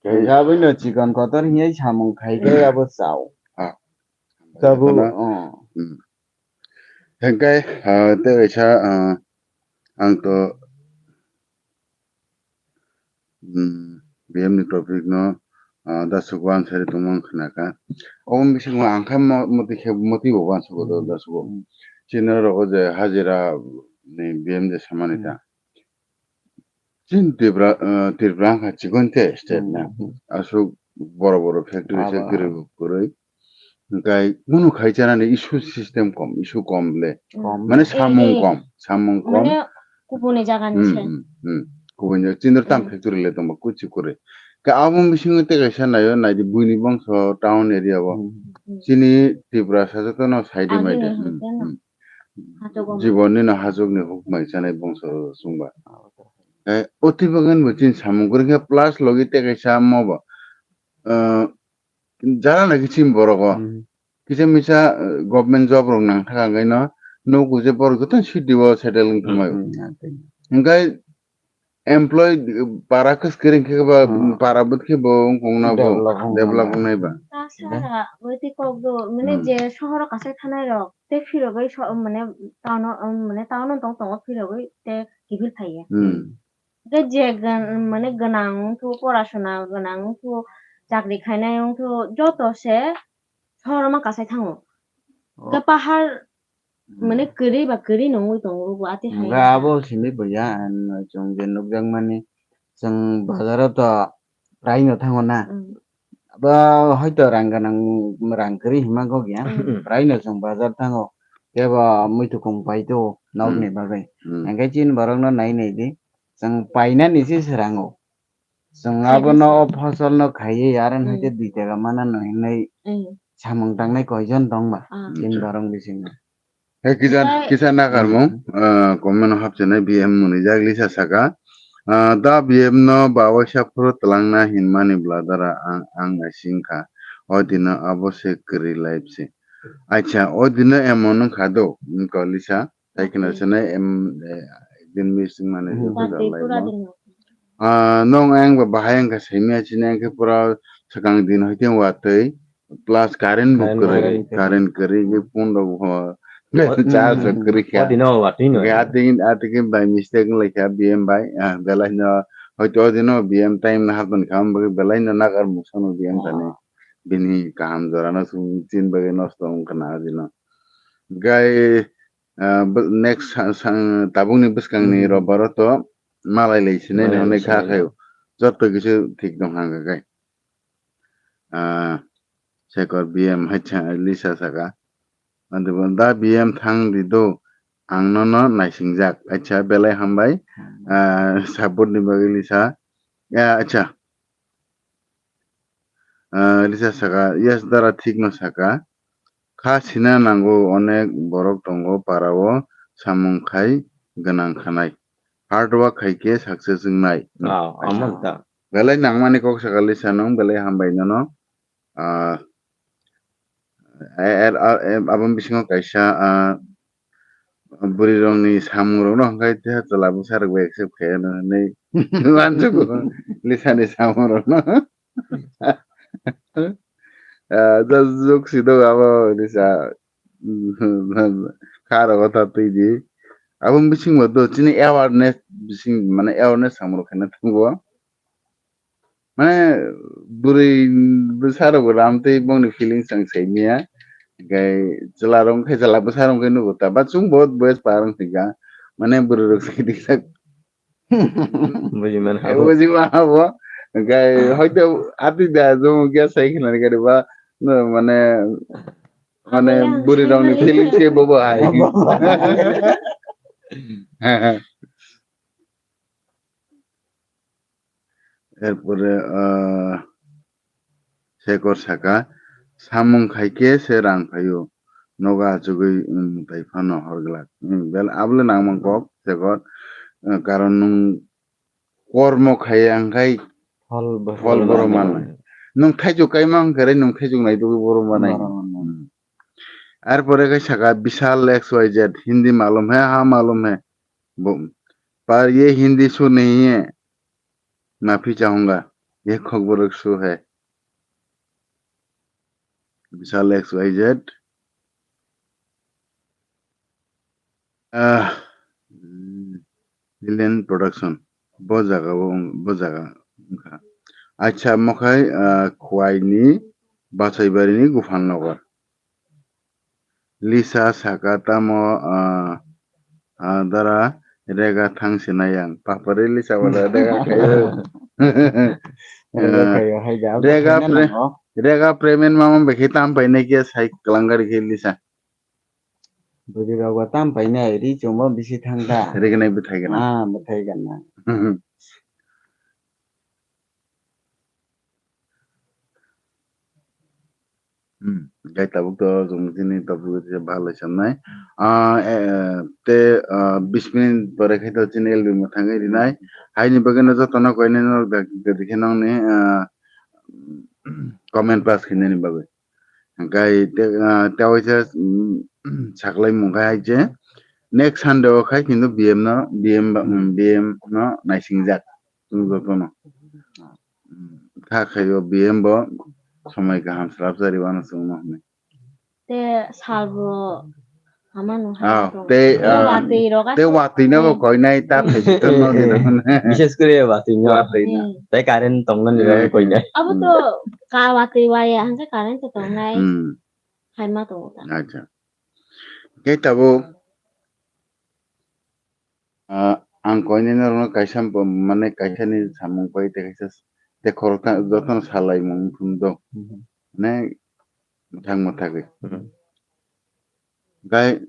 Khe aboni chikon kotor hinwi samung khai khe abo chao. Ah. Tabuk, Kono, oh. Hmm. Hwnkhe, ah, tei kaisa, ah, ang to, hmm, B M ni topic no, ah, da sugo ang sari tongma ang khna kha. Omo bisingo ang khe mo-, moti khe, moti bo uansukgo do, Hmm. da sugo. Hmm. Chini rogo je hajira ni B M je samani Hmm. ta. Chini Tripura, ah, Tripura wngkha chikon te state na. Hmm. Aswk boro boro factory Abo. Factory bo kwrwi. Hwnkhe kunu khai chanani issue system kom, issue kom le. Kom. Mane Eh, samung eh. Kom, samung kom. Mane kubuni jaga ni Hmm, se. Hmm, hmm. Kubuni jaga, chindor tam Hmm. factory le tongba kuchi kwrwi. Khe abo bisingo tei kaisa naio, naidi buini bongso town area o. Hmm. Hmm. Chini Tripura sajak no side Agi bai de. Ni Hmm, hwnkhe no. Hmm. Hachuk o. Jibon ni no hachuk ni huk mai chanai bongso chwngba. Abo to. Khe oti bagwi bo chini samung kwrwi khe plus logi tei kaisa mo bo. Ah, jara nai khe chini borok o. Hmm. Kisa misa, eh, government job rok nang thaka hwnkhe no, nugo je borok joto city o settle wng thangmai. Hmm, hmm, ah, tei. Hwnkhe employee, eh, para kwskwrwng khe ba, Hmm. para bwt khe bo wng kong na bo, Develop wng develop nai. Wngnai ba. Ta sara, oi tei kok do, mane Hmm. Je sohor o kasai thanai rok, tei phirogwi so, mane town o, um, mane town o tong tongo phirogwi tei kiphil phaiya. Hmm. Hwnkhe je gan-, mane gwnang wngkhu, porasona gwnang wngkhu, chakri khainai wngkhu, joto se sohor o ma kasai thango. Oh. Hwnkhe pahar Hmm. Mane kwrwi ba kwrwi nungwi tongo bo ati hai Hwnkhe wngkha. Abo simi buya, ano chwng je nukjakmani, chwng bazaro to prai no thango na. Hmm. Abo hoito rang gwnang, rang kwrwi hima kok ya. Hmm. Prai no chwng bazar thango. Kebo muitu kung pai to nokni Hmm. Bagwi. Hmm. Hwnkhe chini borokno nai nai di. Chwng painani se srango. Chwng Khaidi abono se. O phosolno khaiwi aro Hmm. Haikhe dui taka manano hinwi Hmm. Samung tangnai koijon tongba Ah. Chini Acha. Borok bisingo. Hai kisa, Omo kisa nakarmung, Hmm. Ah, comment o hapchenai B M mwnwijak Lisa saka, ah, da B M no ba waisa phuru twlangna hinmani bladara ang, ang naising kha. O dino abo se kwrwi life se. Acha, o dino emon wngkha do, wngkha Lisa. Tei kheno Okay. Sene em, eh, din missing mane Hmm. Birthday life pura no. Din. Ah, nong ang ba bahai ang kha semi achi nang khe pura swkang din hoite watwi plus current bo Current kwrwi, current kwrwi. Current kwrwi khe phone rok bo What? Charge rok kwrwi kha. What dino watwi no? Khe ating, ating by mistake wng lai kha B M bai, ah, belai no hoite o dino B M time no hapan kha, am bagwi belai no nagar mung sono B M Oh. Tani. Bini kaham jora no sung chin bagwi nosto wng khna o dino. Gai Ah, bo-, next sa-, sa-, tabukni bwskangni Hmm. Robbaro to malai lai sinai Malai hwnwi lai kha sinai khaio. Joto kisa thik dong hang kha kai. Ah, Sekor B M hai cha-, Lisa saka. Ante bo da B M thang di do, ang nono naisingjak. Acha, belai hambai. Hmm. Ah, support ni bagwi Lisa. Ya, acha. Ah, Lisa saka, yes, dara thik no saka. Kha sina nango, onek borok tongo para o samung khai gwnang khanai. Hard work khai khe success wngnai. Ah, Kaisa. Amon ta. Belai nangmani kok saka Lisa nung, belai hambai nono. Ah, er, er, er, aboni bisingo kaisa, ah, bwrwi rokni samung rokno hwnkhe teha chwla bwsa rok bai accept khaiyano hinwi uansukgo Lisa ni samung rokno. Ah, just joke si do abo Lisa. Kha rogo ta twi di. Aboni bisingo do chini awareness bising mane awareness samung rok khaina thango. Mane bwrwi bwsa rok ram tei bongni feelings ang sai manya. Hingke chwla rok khe chwla bwsa rok khe nugo ta. Ba chwng bo boyes par wng thika. Mane bwrwi rok se dik sak. Buji man habo. Buji man habo. Hingke hoito atwi da jong kya sai khna ni gari ba no mane mane bwrwi rok ni feeling se bobo hai. Erpore, ah, Sekor saka, samung khai khe se rang phaio, nogo achugwi, um, mutai phano hor glak. Um, bel abole nangmang kok, Sekor, uh, karon nwng kormo khaiya hwnkhe phol bo-, phol phol boro bo manai. Nwng thaichuk kaima hwnkhe nwng thaichuk naitugwi boro manai. Boro manai. Hmm. Arpore khe saka, Bishal X Y Z, Hindi malum hai, ha malum hai. Bo, par ye Hindi su nahi hai. Mafi chahunga, ye Kokborok su hai. Bishal X Y Z. Ah, mm, Villain Production. Bo jaga o, bo jaga wngkha. Acha mokhai, ah, Khwai ni Bachaibari ni Guphan Nagar. Lisa saka tamo, ah, ah, dara rega thang sinai ang. Papari Lisa wala rega khayo. Rega khayo, hai da, Rega khaina pre-, nango. Rega premen mama bekhe tam painai khe sai kwlanggari khe Lisa. Bwrwi rok bo tam painai, ri chumbo bisi thang da. Rega nai bwthai gana. Ah, bwthai gana. Hmm, gai tabuk to chwng chini topic o se bhalai samnai. Ah, eh, te, ah, bis minute pore khai to chini L B mwthangwi rinai. Haini bagwi no jotono koinai norok da, da dikhe nongni, ah, comment pass khainani bagwi. Hingkai te, ah, te waisa, mm, saklaimung khai hai je next Sunday o khai kintu B M no, B M ba, mm, B M no naisingjak. Chwng jotono. Mm, kha khaio B M bo somoi kaham swrapjari wano chwngno hwnwi. Te salbo hamano Ah, hai tei, tei ah, watwi rok tei aswk watwi no bo hai. Koinai ta phaisito no dino hwnwi. Bishes kore watwi no. Watwi no. Hmm. Tei current tongna ni Eh. Koinai. Abo to ka watwi waya hwnsa current to tongnai. Hmm. Hai ma tongo ta. Acha. Khe tabuk Ah, ang koinai norokno kaisa bo-, mane kaisa ni samung pai tei kaisa tei khoroksa jotono salaimung wngthum do. Mhm. Mane mwthang mwthagwi. Mhm. Gai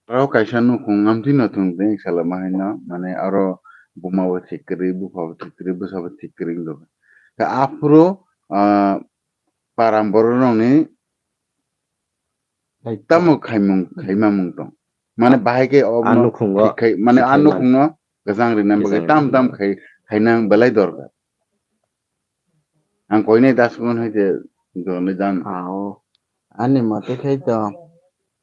aro kaisa nukhung amtwi no thung tei salama haino mane aro buma bo thik kwrwi, bupha bo thik kwrwi, bwsa bo thik kwrwi wngkha. Khe aphuru, ah, param borok rokni Hai tamo khaimung, khaimamung tong. Mane bahai khe o a mo nukhungo thik khai, mane thik a khai man. Nukhungno gajang rina bagwi gajang tam rina tam bagwi khai, khainang belai dorkar. Ang koinai dasmon hai je dole jan. Ao. Ani mote khai to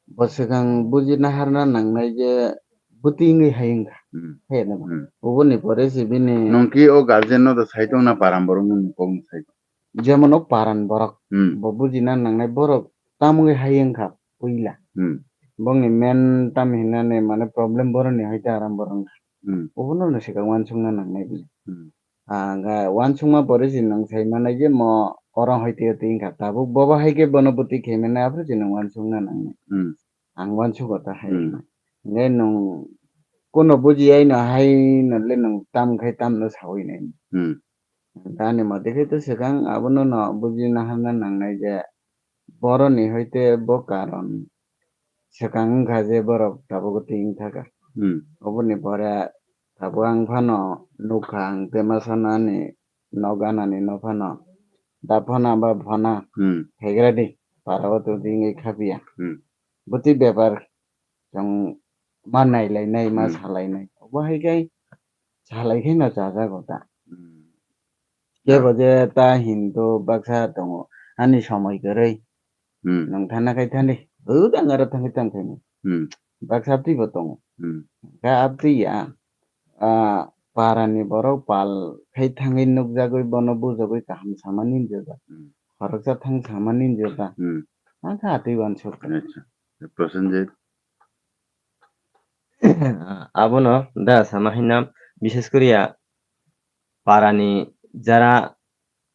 bwswkang buji naharna nangnai je bwtwi wngwi hai wngkha. Hmm. Hai na ba. Hmm. Oboni pore se bini Nongki o guardian no do sai tong na param borok no mukok sai tong. Jemon o paran borok, hmm, bo bujina nangnai borok tamogwi hai wngkha puila. Hmm. Bongni main tam hinani mane problem boroni hai ta aram borok wngkha. Hmm. Obono no swkang uansukna nangnai bini. Hmm. Ah, ga uansukma pore se nwng sai manai je mo oro hai tei tei wngkha. Tabuk bobo hai khe bono bwtwi khai manai aphuru se nwng uansukna nangnai. Hmm. Ang uansugo ta hai. Hmm. Hingke nwng kuno bujiya ino hai no le nwng tam khai tam no sawi nai. Hmm. Ani mote khe to swkang abono no bujina hamna nangnai je boroni hoite bo karon swkang wngkha je borok tabuk twi wngkha kha. Hmm. Oboni pore tabuk ang phano nukha ang tei ma sanani nok ganani no phano da phana ba phana Hmm. Hegra di para o to dingwi khapiya. Hmm. Bwtwi bepar chwng ma nailainai, ma Hmm. salainai. Obo hai khe salai khe no chajago ta. Hmm. Kebo je ta Hindu baksa tongo, ani somoi kwrwi. Hmm. Nwng thana khai thani, hwdang aro thangwi tang khaini. Hmm. Baksa abtwi bo tongo. Hmm. Kha abtwi ya, ah, parani borok pal khai thangwi nukjagwi bono bujagwi kaham sama ninjak. Hmm. Khoroksa thang sama ninjak. Hmm. Ang kha atwi uansuk. Acha. Prosenjit. Abono da sama hina, bishes koriya parani jara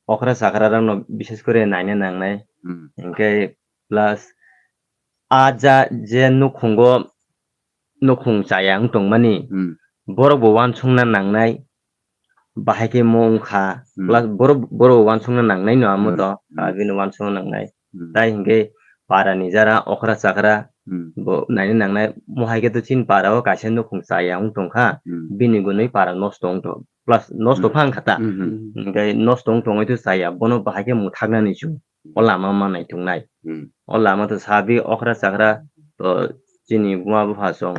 okra chakra rokno bises kore naina nangnai. Hmm. Hinkhe plus a ja je nukhungo nukhung chaya wng tongmani, Hmm. borok bo uansukna nangnai, bahai khe mo wngkha, Hmm. plus borok, borok bo uansukna nangnai no amo Hmm. to, Hmm. abini uansukna nangnai. Hmm. Tai hinkhe para ni jara okra chakra Hmm. bo naina nangnai, mo hai khe to chini para o kaisa nukhung chaya wng tongkha, Hmm. bini gunui para nosto wng tong, plus nosto Hmm. pha wngkha ta. Hmm, hmm. Hinkhe nosto wng tongwi to chaya, bono bahai khe mwthaknani chwng. O lama ma naituknai. Hmm. O lama to sabi okra chakra to chini buma bupha song.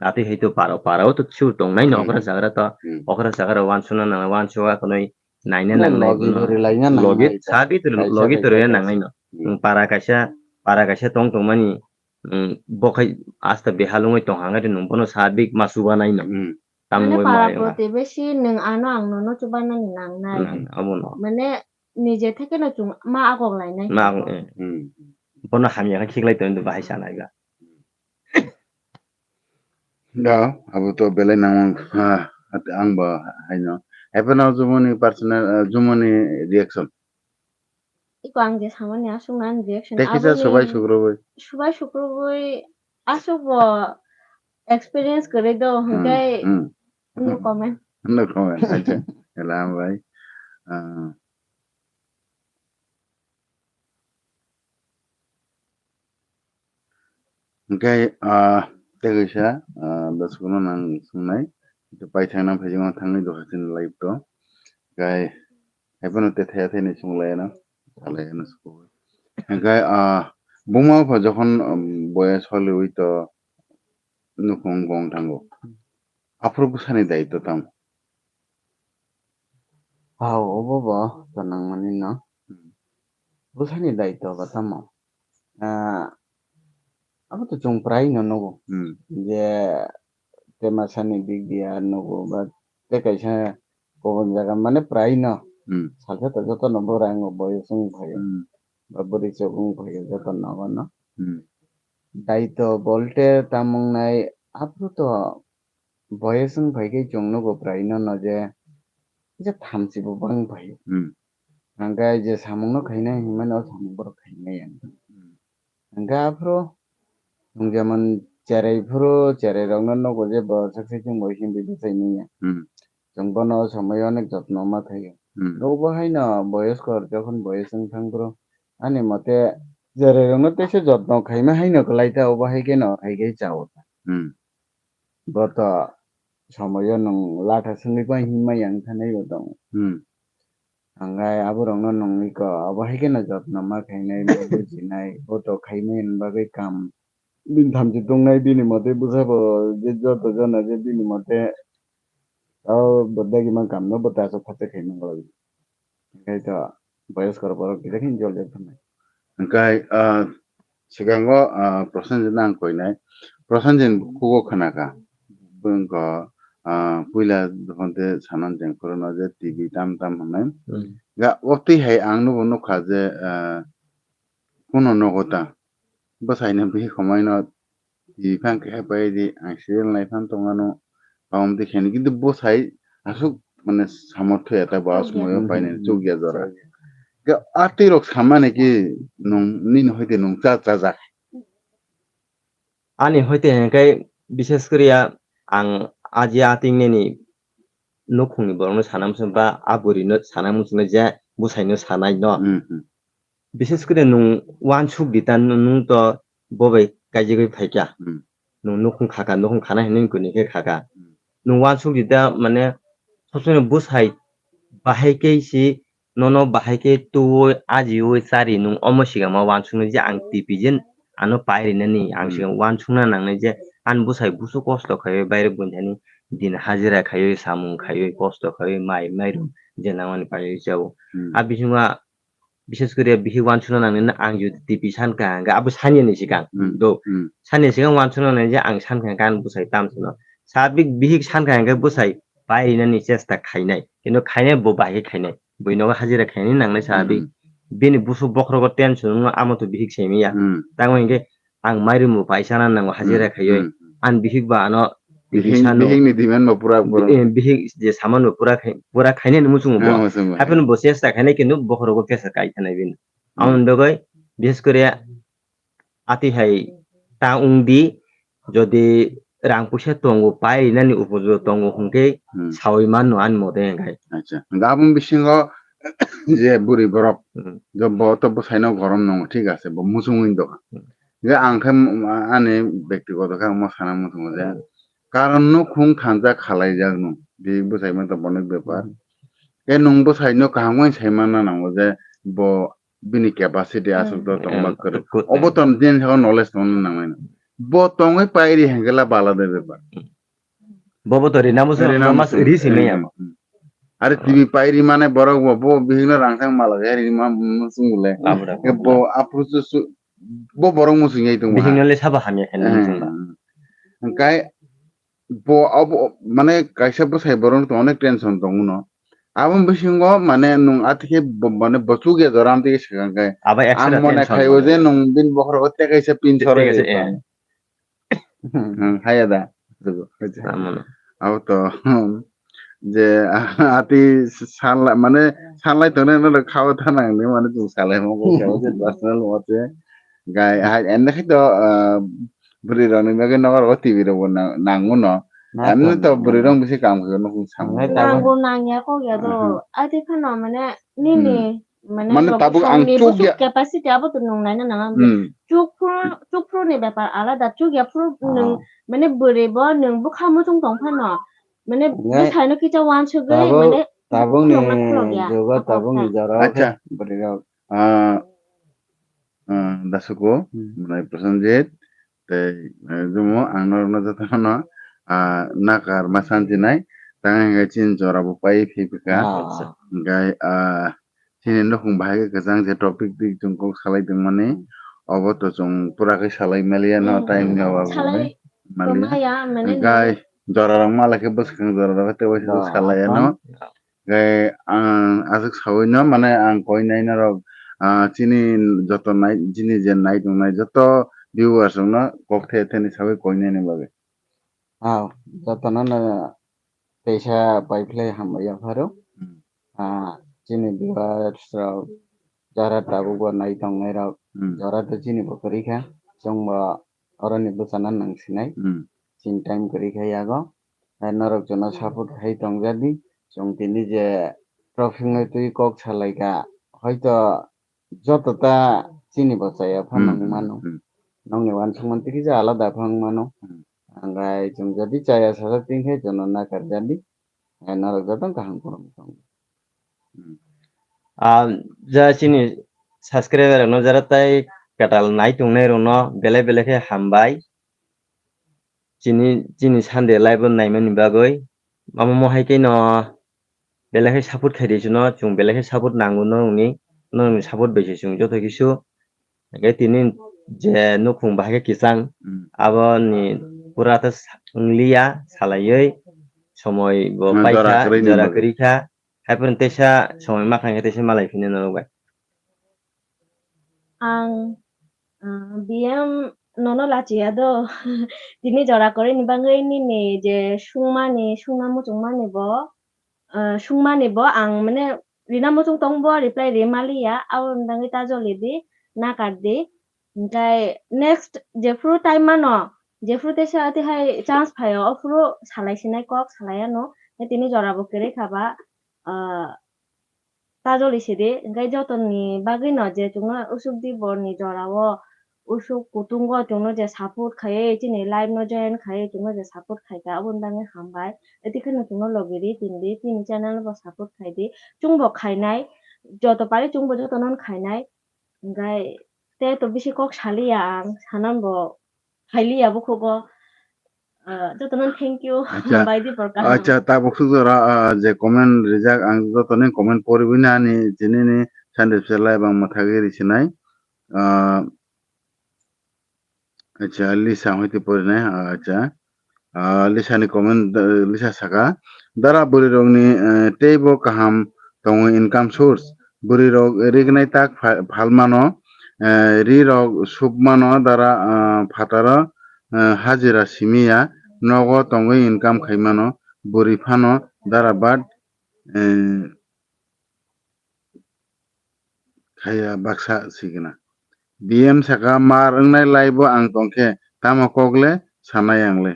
Atwi hai to para, para o to sure tongnai no Hmm. okra chakra to. Hmm. Okra chakra uansukna nang, uansukha khwnwi naina No, nangnai logi bono. Rwlaina nangnai Logi ta. Sabi to Kaisa logi to kaisa rwya kaisa. Nangnai no. Hmm. Para kaisa, para kaisa tong tongmani, hmm, bo khai asta behalungwi tong hangari nung bono sabi ma chubanai no. Hmm. Tamo Mane wngwi para mai wngma. Protibesi nwng ano ang nono chubanani nangnai. Nang, abono. Mane nije theke no chwng ma agok lainai. Ma agok, eh. Hmm. Bono hamya khe khiklai tongwi bahai sanai ba. Da, abo to belai nangmang, ha, at-, ang ba haino. Haipano jumoni personal, eh, jumoni reaction. Iko ang je samani aswk nang reaction. Tei kisa aboni subai sukrubui. Subai sukrubui aswk bo experience kwrwi do, hmm, hwnkhe hmm. No comment. No comment, acha. Ela hambai. Ah. Hwnkhe, ah, tei kaisa, ah, dosokno nang swngnai, paithakna phaijak thangwi doha chini live to. Hwnkhe, haiphano tei thaya thani swnglaiano, salaiano sukui. Hwnkhe, ah, buma bupha jokhon, um, boya soliui to nukhung gong thango. Aphuru bwsani daitw tamo? Hao, obo bo to nangmani no. Hmm. Bwsani daitw ba tamo? Ah, abo to chwng prai no nugo. Hmm. Je temasani big dia nugo ba tei kaisa kubun jaga mane prai no. Hmm. Salsa to joto no bwrang o boyos wng phaio. Hmm. Ba bwrwi chok wng phaio joto no no. Hmm. Daitw bolte tamung nai aphuru to boyos wng phai khe chwng nugo prai no no je kisa thamchi bo bang phaio. Hmm. Hwnkhe je samung no khainai hinmani o samung borok khainai ang. Hmm. Hwnkhe aphuru chwng jemon cherai phuru cherai rok no nugo je bo saksa chwng bo hindi bwsai nai ya. Hmm. Chwng bono o somoi onek jotno ma khaio. Hmm. Obo haino boyos kor jokhon boyos wng thang phuru ani mote cherai rok no teisa jotno khaima haino kwlai ta obo hai khe no khai khe cha o ta. Hmm. Bo to somoyo nwng latha swngwi pai hinmaya wngkha nai bo tongo. Hmm. Hwnkhai aborokno nwng iko abo hai kheno jotno ma khainai, ma bujinai, bo to khaimani bagwi kam. Bini thamchi tongnai, bini mote bwsabo je joto jona je bini mote o bo dagimang kamno bo ta aswk phatar khai mangla. Hwnkhe to boyos kor borok kisa khe jol jak thangkha. Hwnkhe, ah, swkango, ah, Prosenjit no ang koinai. Prosenjit ni khugo khwnakha. Bwngkho, ah, puila dophante sanan jeng phuru no je T V tam tam hwnwi. Hmm. Ga o twi hai ang nugo nukha je, ah, kuno nogo ta. Bwsaino bihik homaino Twi phang khe pai di, ang serial nai phang tongmano, kaham twi khaini, kintu bwsai aswk mane samortho ya ta bo a sumoyo painani chukya jora. Khe a twi rok samani ki nung nini hoite nung cha chajak. Ani hoite hwnkhe bishes kwrwi ang aji ating nini nukhungni borokno sana muchung ba a bwrwino sana muchung je bwsaino sanai no. Hmm, hmm. Bishes kore nwng uansuk di ta, nwng to bo bai kaijagwi phaikha. Hmm. Nwng nukhung khakha, nukhung khana hinwi kuni khe khakha. Hmm. Nwng uansuk di ta, mane, sob somoi bwsai bahai khe si, nono bahai khe tuwi, ajiwi, chari, nwng omo sigang ma uansuknai je ang tipi je ano pai rinani, ang Hmm. sigang uansukna nangnai je ani bwsai busu kosto khaiwi, baire buini thani din hajira khaiwi, samung khaiwi, kosto khaiwi, mai, mairum je nangmani paiwi chao. Hmm. A bisingo bishes kore bihik uansukna nangnai, ang jodi tipi sankha hwnkhe abo sanya ni swkang Hmm. do. Hmm. Sanya swkang uansukna nangnai je ang sankha hwnkhe ani bwsai tam sano. Sabik bihik sankha hwnkhe bwsai pai rinani chesta khainai. Kintu khainai bo bahai khe khainai. Bui nogo hajira khainai nangnai sabik. Hmm. Bini busu bokhrogo tension wngma amo to bihik saimanya. Hmm. Tamo hwnkhe ang mairum bo paisa na nango hajira Hmm. khaiwi. Hmm. Ani bihik ba ano Bihik, sano, bihik ni demand bo pura, pura. Bi-, eh, bihik je saman bo pura khai, pura khainai ni muchungo bo. Ah, muchungo. Hapheno bo chesta khainai kintu bokhorogo kesa kai khanai bini. Hmm. Amoni bagwi, bises kore ati hai ta wng di, jodi rang puisa tongo, pai rinani upojogo tongo hwnkhe, hmm, sawi mano ani mote hwnkhe. Acha. Hwnkhe aboni bisingo je bwrwi borok, hmm, je bo to bwsaino gorom nongo, thik ase, bo muchungwi doga. Hmm. Je ang khe, m-, ani bektigoto khe ang mo sana muchungo je, hmm, karon nukhung thansa khalaijak nung, bihik bwsai manta bonok bepar. Hmm. Khe nung bwsaino kaham bai sai manna nango je bo bini capacity, hmm, aswk to tongma, eh, kwrwi. Kut-, obo to din saka knowledge tongna nangnai. Bo tongwi pairi hengela bala de bepar. Bobo to rina musu, rina mas musu, ri simi ya. Hmm, hmm. Are, oh, T V pairi mane borok bo, bo bihikno rangchak mala khe ri ma musu le. Abra, ke bo abra. Apru su, su, bo borok musu yai tong. Bihikno le sabo hamya khe, hmm, musu la. Hwnkhe bo abo, mane, kaisa bwsai borok to onek tension tongo no. Aboni bisingo, mane, nwng atikhe bo, mane, bo chukya jora amtwi swkang khe. Abo extra ang mone tension khaio je nwng bini bokhorogo tei kaisa pin sorai tei kaisa, rwkha. Eh. Hmm, haya da. Amo no. Abo to, je, ati sanlai, mane, sanlai tongnai no khao thanang ni, mane, chwng salai mo ko, personal mo che. Gai, hai, ende khai to, ah, bwrwi rokni bagwi nogo rogo T V rokbo nang-, nango no. Na, emni to to bwrwi rok bisi kam khe no kung sam. Nangbo nangya kok ya do. Aha. Ati phano mane nini, hmm, mane, mane tabuk ang chukya. Capacity abo to nung naina nang. Hmm. Chukphru, chukphru ni bepar alada, chukya phru nung, ah, mane bwrwi bo nung bwkha muchung tong phano. Mane bwsaino kicha wansugwi, tabuk, mane tabuk ni nungna khulok ya. Joga tabuk ni jora. Acha. Bwrwi rok. Ah, ah, Dasuko, hmm, Mwnai Prosenjit, tei, eh, Jumo, ang norokno jotono, ah, nakar ma sanjinai, tang hingke chini jora bo pai phai phi kha. Ah. Hingke, ah, chini nukhung bahai khe kwchang je topic twi chwng kok salai tongmani, obo to chwng pura khe salai maliya no, hmm, time ni obab salai bai maliya. Tongmaya, mane hingke jora rok ma lai khe bwskang jora rok tei waisa salai ano. Hwnkhe ang aswk saui no, mane ang koi nai norok, ah, chini joto nai, chini je nai tongnai joto viewers rok no kok the the ni saui koi nai ni bagwi. Ah, joto no no teisa pai phlai hambai ya pharo. Hmm. Ah, chini viewers rok jara tabuk bo nai tongnai rok, hmm, jara to chini bo kwrwi kha, chwng bo oroni bwchana nang sinai. Hmm. Chini time kwrwi kha yago. Hai norok jono support khai tongjadi. Chwng tini je trophy wngwi twi kok salai kha, hoito joto ta chini bo chaya phano, hmm, wng mano. Hmm. Nokni uansukmani twi kisa alada phano wng mano. Hmm. Hwnkhai chwng jodi chaya sajak twi khe jono nakar jadi. Hai norok joto kaham khulum tongo. Hmm. Ah, ja chini subscriber rokno jara tai kwtal nai tongnai rokno belai belai khe hambai. Chini, chini Sunday live o naimani bagwi. Amo mo hai khe no belai khe support khai di chwngno, chwng belai khe support nango nokni, nokni support bai se chwng joto kisu. Hingke tini je nukhung bahai khe kichang, hmm, aboni pura ta sa-, wngliya, salaiwi somoi bo, hmm, paikha, jora kwrwi ni jora bagwi. Kwrwi kha. Hai phano teisa somoi ma kha khe teisa malai phino norok bai. Ang, ah, B M nono lachiya do. Tini jora kwrwi ni bagwi nini je sungmani, sungna muchungmani bo, ah, sungmani bo ang mane rina muchung tong bo reply ri maliya, aboni bagwi ta joli di, nakar di. Hingkhai next jephru time mano, jephru teisa tihai chance phaio, aphuru salai sinai kok salai ano. Tei tini jora bo kwrwi kha ba, ah, ta joli sidi, hingkhai jotoni bagwi no je chwngno usuk di borni jora o, usuk kutung o chwngno je support khaiwi, chini live no join khaiwi, chwngno je support khaikha, aboni bagwi hambai. Tei kheno chwngno logi di, tini di, chini channel no bo support khai di, chwng bo khainai, joto pari chwng bo jotono khainai. Hingkhai tei to bisi kok saliya ang, sanan bo phailiya bukhugo. Ah, jotono thank you, acha, hambai di por kaham. Acha, tabuk suk jora, ah, je comment rijak, ang jotoni comment poriwi nani, chini ni Sunday Special Live ang mwthagwi risinai. Ah, acha, Lisa hwnkhe porinai, ah, acha. Ah, Lisa ni comment, ah, Lisa saka, "Dara bwrwi rokni, eh, teibo kaham tongo income source. Bwrwi rok rignai tak pha-, phalmano, eh, ri rok sukmano dara, ah, phataro, eh, hajira simiya, nogo tongwi income khai mano, bwrwi phano dara bad, eh, khaiya baksa sikna. B M saka mar wngnai lai bo ang tongkhe, tamo kok le sanai ang le.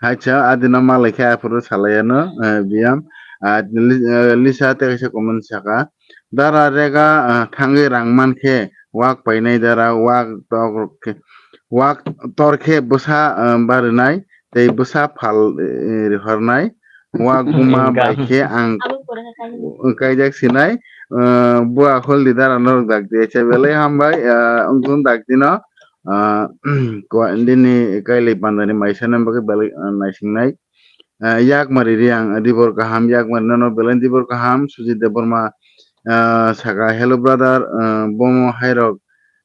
Hai cha, adino malai khe aphuru salai ano, eh, B M. Ah, Li-, eh, Lisa tei kaisa comment saka, dara rega, ah, thangwi rang mankhe, wak painai dara, wak tor khe, wak tor khe bwsa, ah, barinai, tei bwsa phal, eh, rihornai, wak buma bai khe ang kaijak sinai, ah, bua hol di dara norok dak di. Acha, belai hambai, ah, wngkun dak dino. Ah, kwa-, nini kailai pandani maisa nang bagwi belai, ah, naisingnai. Ah, yakmari riang, ah, dibor kaham, yakmari nono belai dibor kaham, Sujit Debbarma, ah, saka, "Hello brother, ah, bomo hairok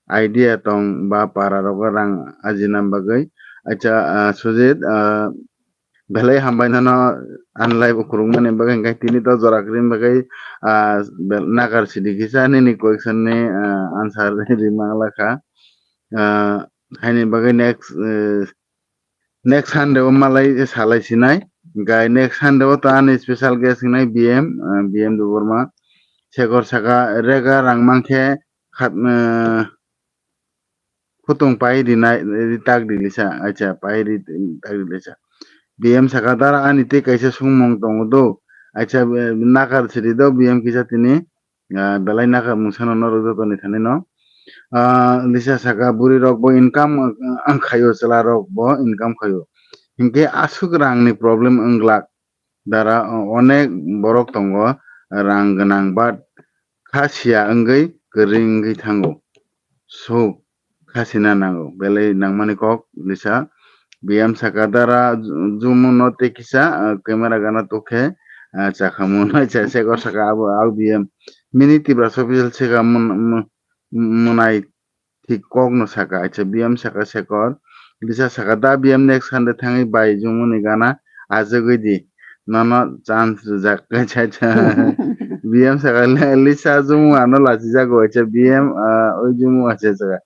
idea tong ba para rogo rang ajina bagwi?" Acha, ah, Sujit, ah, belai hambai nono ani live o khurungmani bagwi, hwnkhe tini to jora kwrwini bagwi, ah, bel-, nakar sidi kisa nini question ni, ah, answer rimang lakha. Ah, haini bagwi next, eh, next Sunday o malai salai sinai. Hwnkhe next Sunday o to ani special guest hinai B M, ah, B M Debbarma. Sekor saka, rega rang mankhe khat, eh, khutung pai rinai, ri tak rilisa, acha, pai ri tak rilisa. B M saka, dara ani tei kaisa sungmung tongo do, acha, eh, nakar siri do B M kisa tini, ah, belai nakar mungsano norok jotoni thani no. Ah, Lisa saka, bwrwi rok bo income, ah, khaio, chwla rok bo income khaio. Hinkhe aswk rang ni problem wnglak. Dara, o-, onek borok tongo, rang gwnang, but kha siya wngwi kwrwi wngwi thango. So, kha sina nango. Belai nangmani kok Lisa. B M saka, dara ju-, jumu no tei kisa, ah, camera gana tokhe, ah, chakhamu no cha Sekor saka, abo, abo B M. Mini Tiprasa official seka mun-, mun-, munai thik kok no saka, acha, B M saka Sekor. Lisa saka, da B M next Sunday thangwi bai jumuni gana ajagwi di. Nono chance rijak, acha, acha. B M saka, le-, Lisa jumu ano lachijago, acha, B M, ah, oi jumu, acha, acha.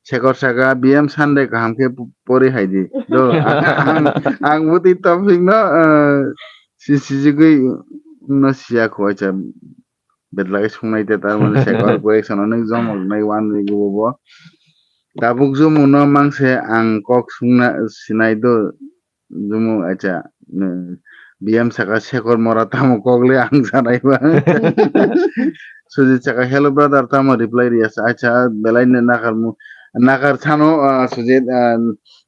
Sekor saka, B M Sunday kaham khe p-, pori hai di. Do, ang, ang bwtwi topic no, ah, si-, sijigwi no siya kho, acha. Betlai sungnai te tar mani Sekor question onek jom rok nai wan ri gubo bo. Tabuk jumu no mangse ang kok sungna sinai do jumu, acha, mm, B M saka Sekor mora tamo kok le ang sanai ba. Sujit saka, "Hello brother, tamo reply riya sa?" Acha, belai ne nakar mu, nakar sano, ah, Sujit, ah,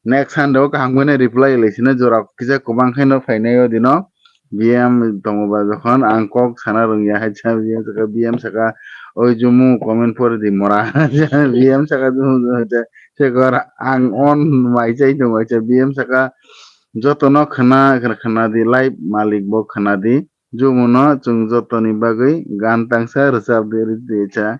next Sunday o kaham khe reply lai sino jora kisa kwbang khe no phainai o dino. B M tongo ba jokhon ang kok sana rwngya hai cha, B M saka, B M saka, "Oi jumu comment pori di mora." B M saka, jumu, jumu, cha, Sekor ang on mai chai tongo cha, B M saka, "Jotono khna, khna, khna di, live malik bo khna di, jumu no chwng jotoni bagwi gan tangsa rwchap di, rwdi cha."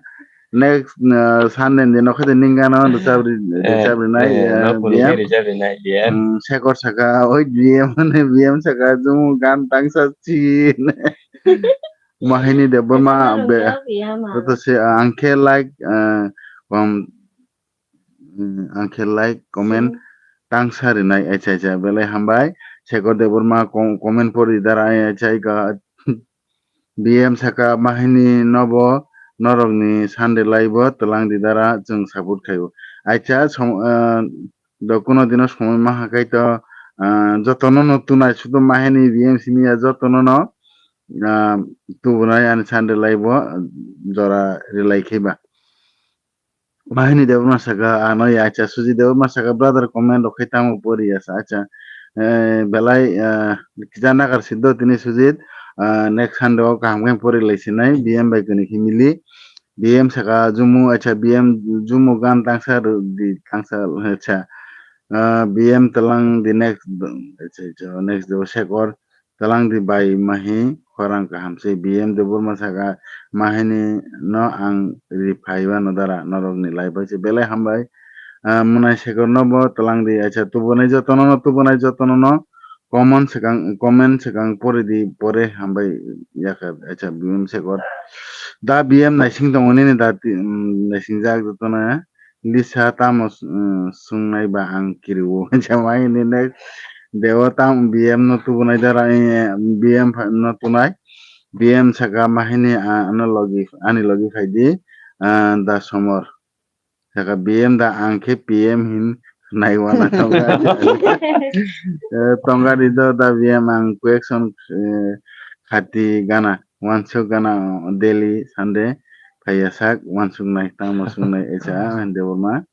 Next, uh, Sunday ni nokha de ning gana rwchap ri-, eh, rwchap rinai, eh, eh, no phunuknai B M. Rwchap rinai B M. Mm, Sekor saka, "Oi B M," hwnwi B M saka, "Jumu gan tangsa chin." Mahini Debbarma be, B M ano. Joto se, uh, ang khe like, uh, kom, mm, ang khe like, comment, hmm, tangsa rinai, acha, acha, belai hambai. Sekor Debbarma kom-, comment pori dara, acha, acha, B M saka, "Mahini nobo norokni Sunday live o twlang di dara, chwng support khaio." Acha, som-, ah, do kuno dino somoi maha khai to, ah, jotono no tunai sudo mahini B M simi ya jotono no, ah, tubunai ani Sunday live o jora rilai khe ba. Mahini Debbarma saka, ano ya, acha, Sujit Debbarma saka, "Brother, comment rok khe tamo pori ya sa?" Acha, eh, belai, eh, kisa nakar sido tini Sujit, eh, next Sunday o kaham khe pori lai sinai, B M bai kuni khe mili. B M saka, "Jumu," acha, B M, "Jumu gan tangsa rw di, tangsa," acha. Eh, B M twlang di next, acha, acha, next day o Sekor. Twlang di bai mahi, khorang kaham se. B M Debbarma saka, "Mahini no ang ri phai wano dara, norok ni lai bai se." Belai hambai. Ah, Munai Sekor no bo twlang di, acha, tubunai jotono no, tubunai jotono no comment swkang, comment swkang pori di, pore hambai yakha, acha, B M Sekor. Da B M naising tongo nini da ti-, mm, naising jak jotono. Lisa tamo s-, mm, sungnai ba ang kiriwo. Acha, mahini next, Dewa tam B M no tubunai dara, eh, B M pha-, no tunai. B M saka mahini, ah, ano logi, ani logi phaidi, ah, da somor. Saka B M da ang khe P M hin naiwana tongari. Eh, tongari do da B M ang question, eh, khati gana. Wansuk gana daily Sunday. Phaiya sak wansuk nai, tamo sung nai, esa, Debbarma.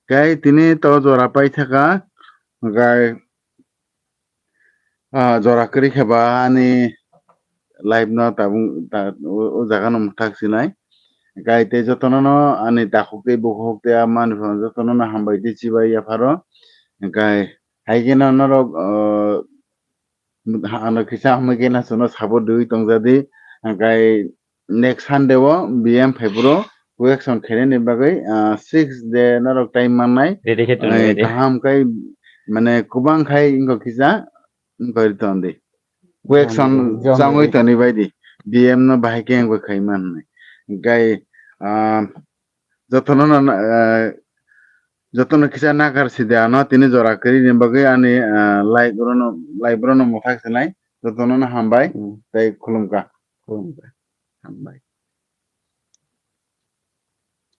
Kai tini to jora pai thaka. Kai ah, jora kwrwi khe ba ani life no tabuk ta-, o, o jaga no mwthak sinai. Kai tei jotono no ani takhuk tei bukhuk tei a manwi phano jotono no hambai tei chibai yapharo. Kai hai khe no norok, ah, ano kisa hamwi khe no chwngno support rwui tongjadi. Kai next Sunday o B M phai phuru question khainani bagwi, ah, six de norok time mannai. Ready khe tongwi Eh, ready. Kaham khai mane kwbang khai wngkha kisa wngkha ri tondi. Question Jom changwi ready. Toni baidi. B M no bahai khe wngkha khai mannai. Kai, ah, jotono no, ah, jotono kisa nakar sidi ano tini jora kwrwi ni bagwi ani, ah, like rono, like rono mwthak sinai. Jotono no hambai. Hmm. Tei khulumkha. Khulumkha. Hambai.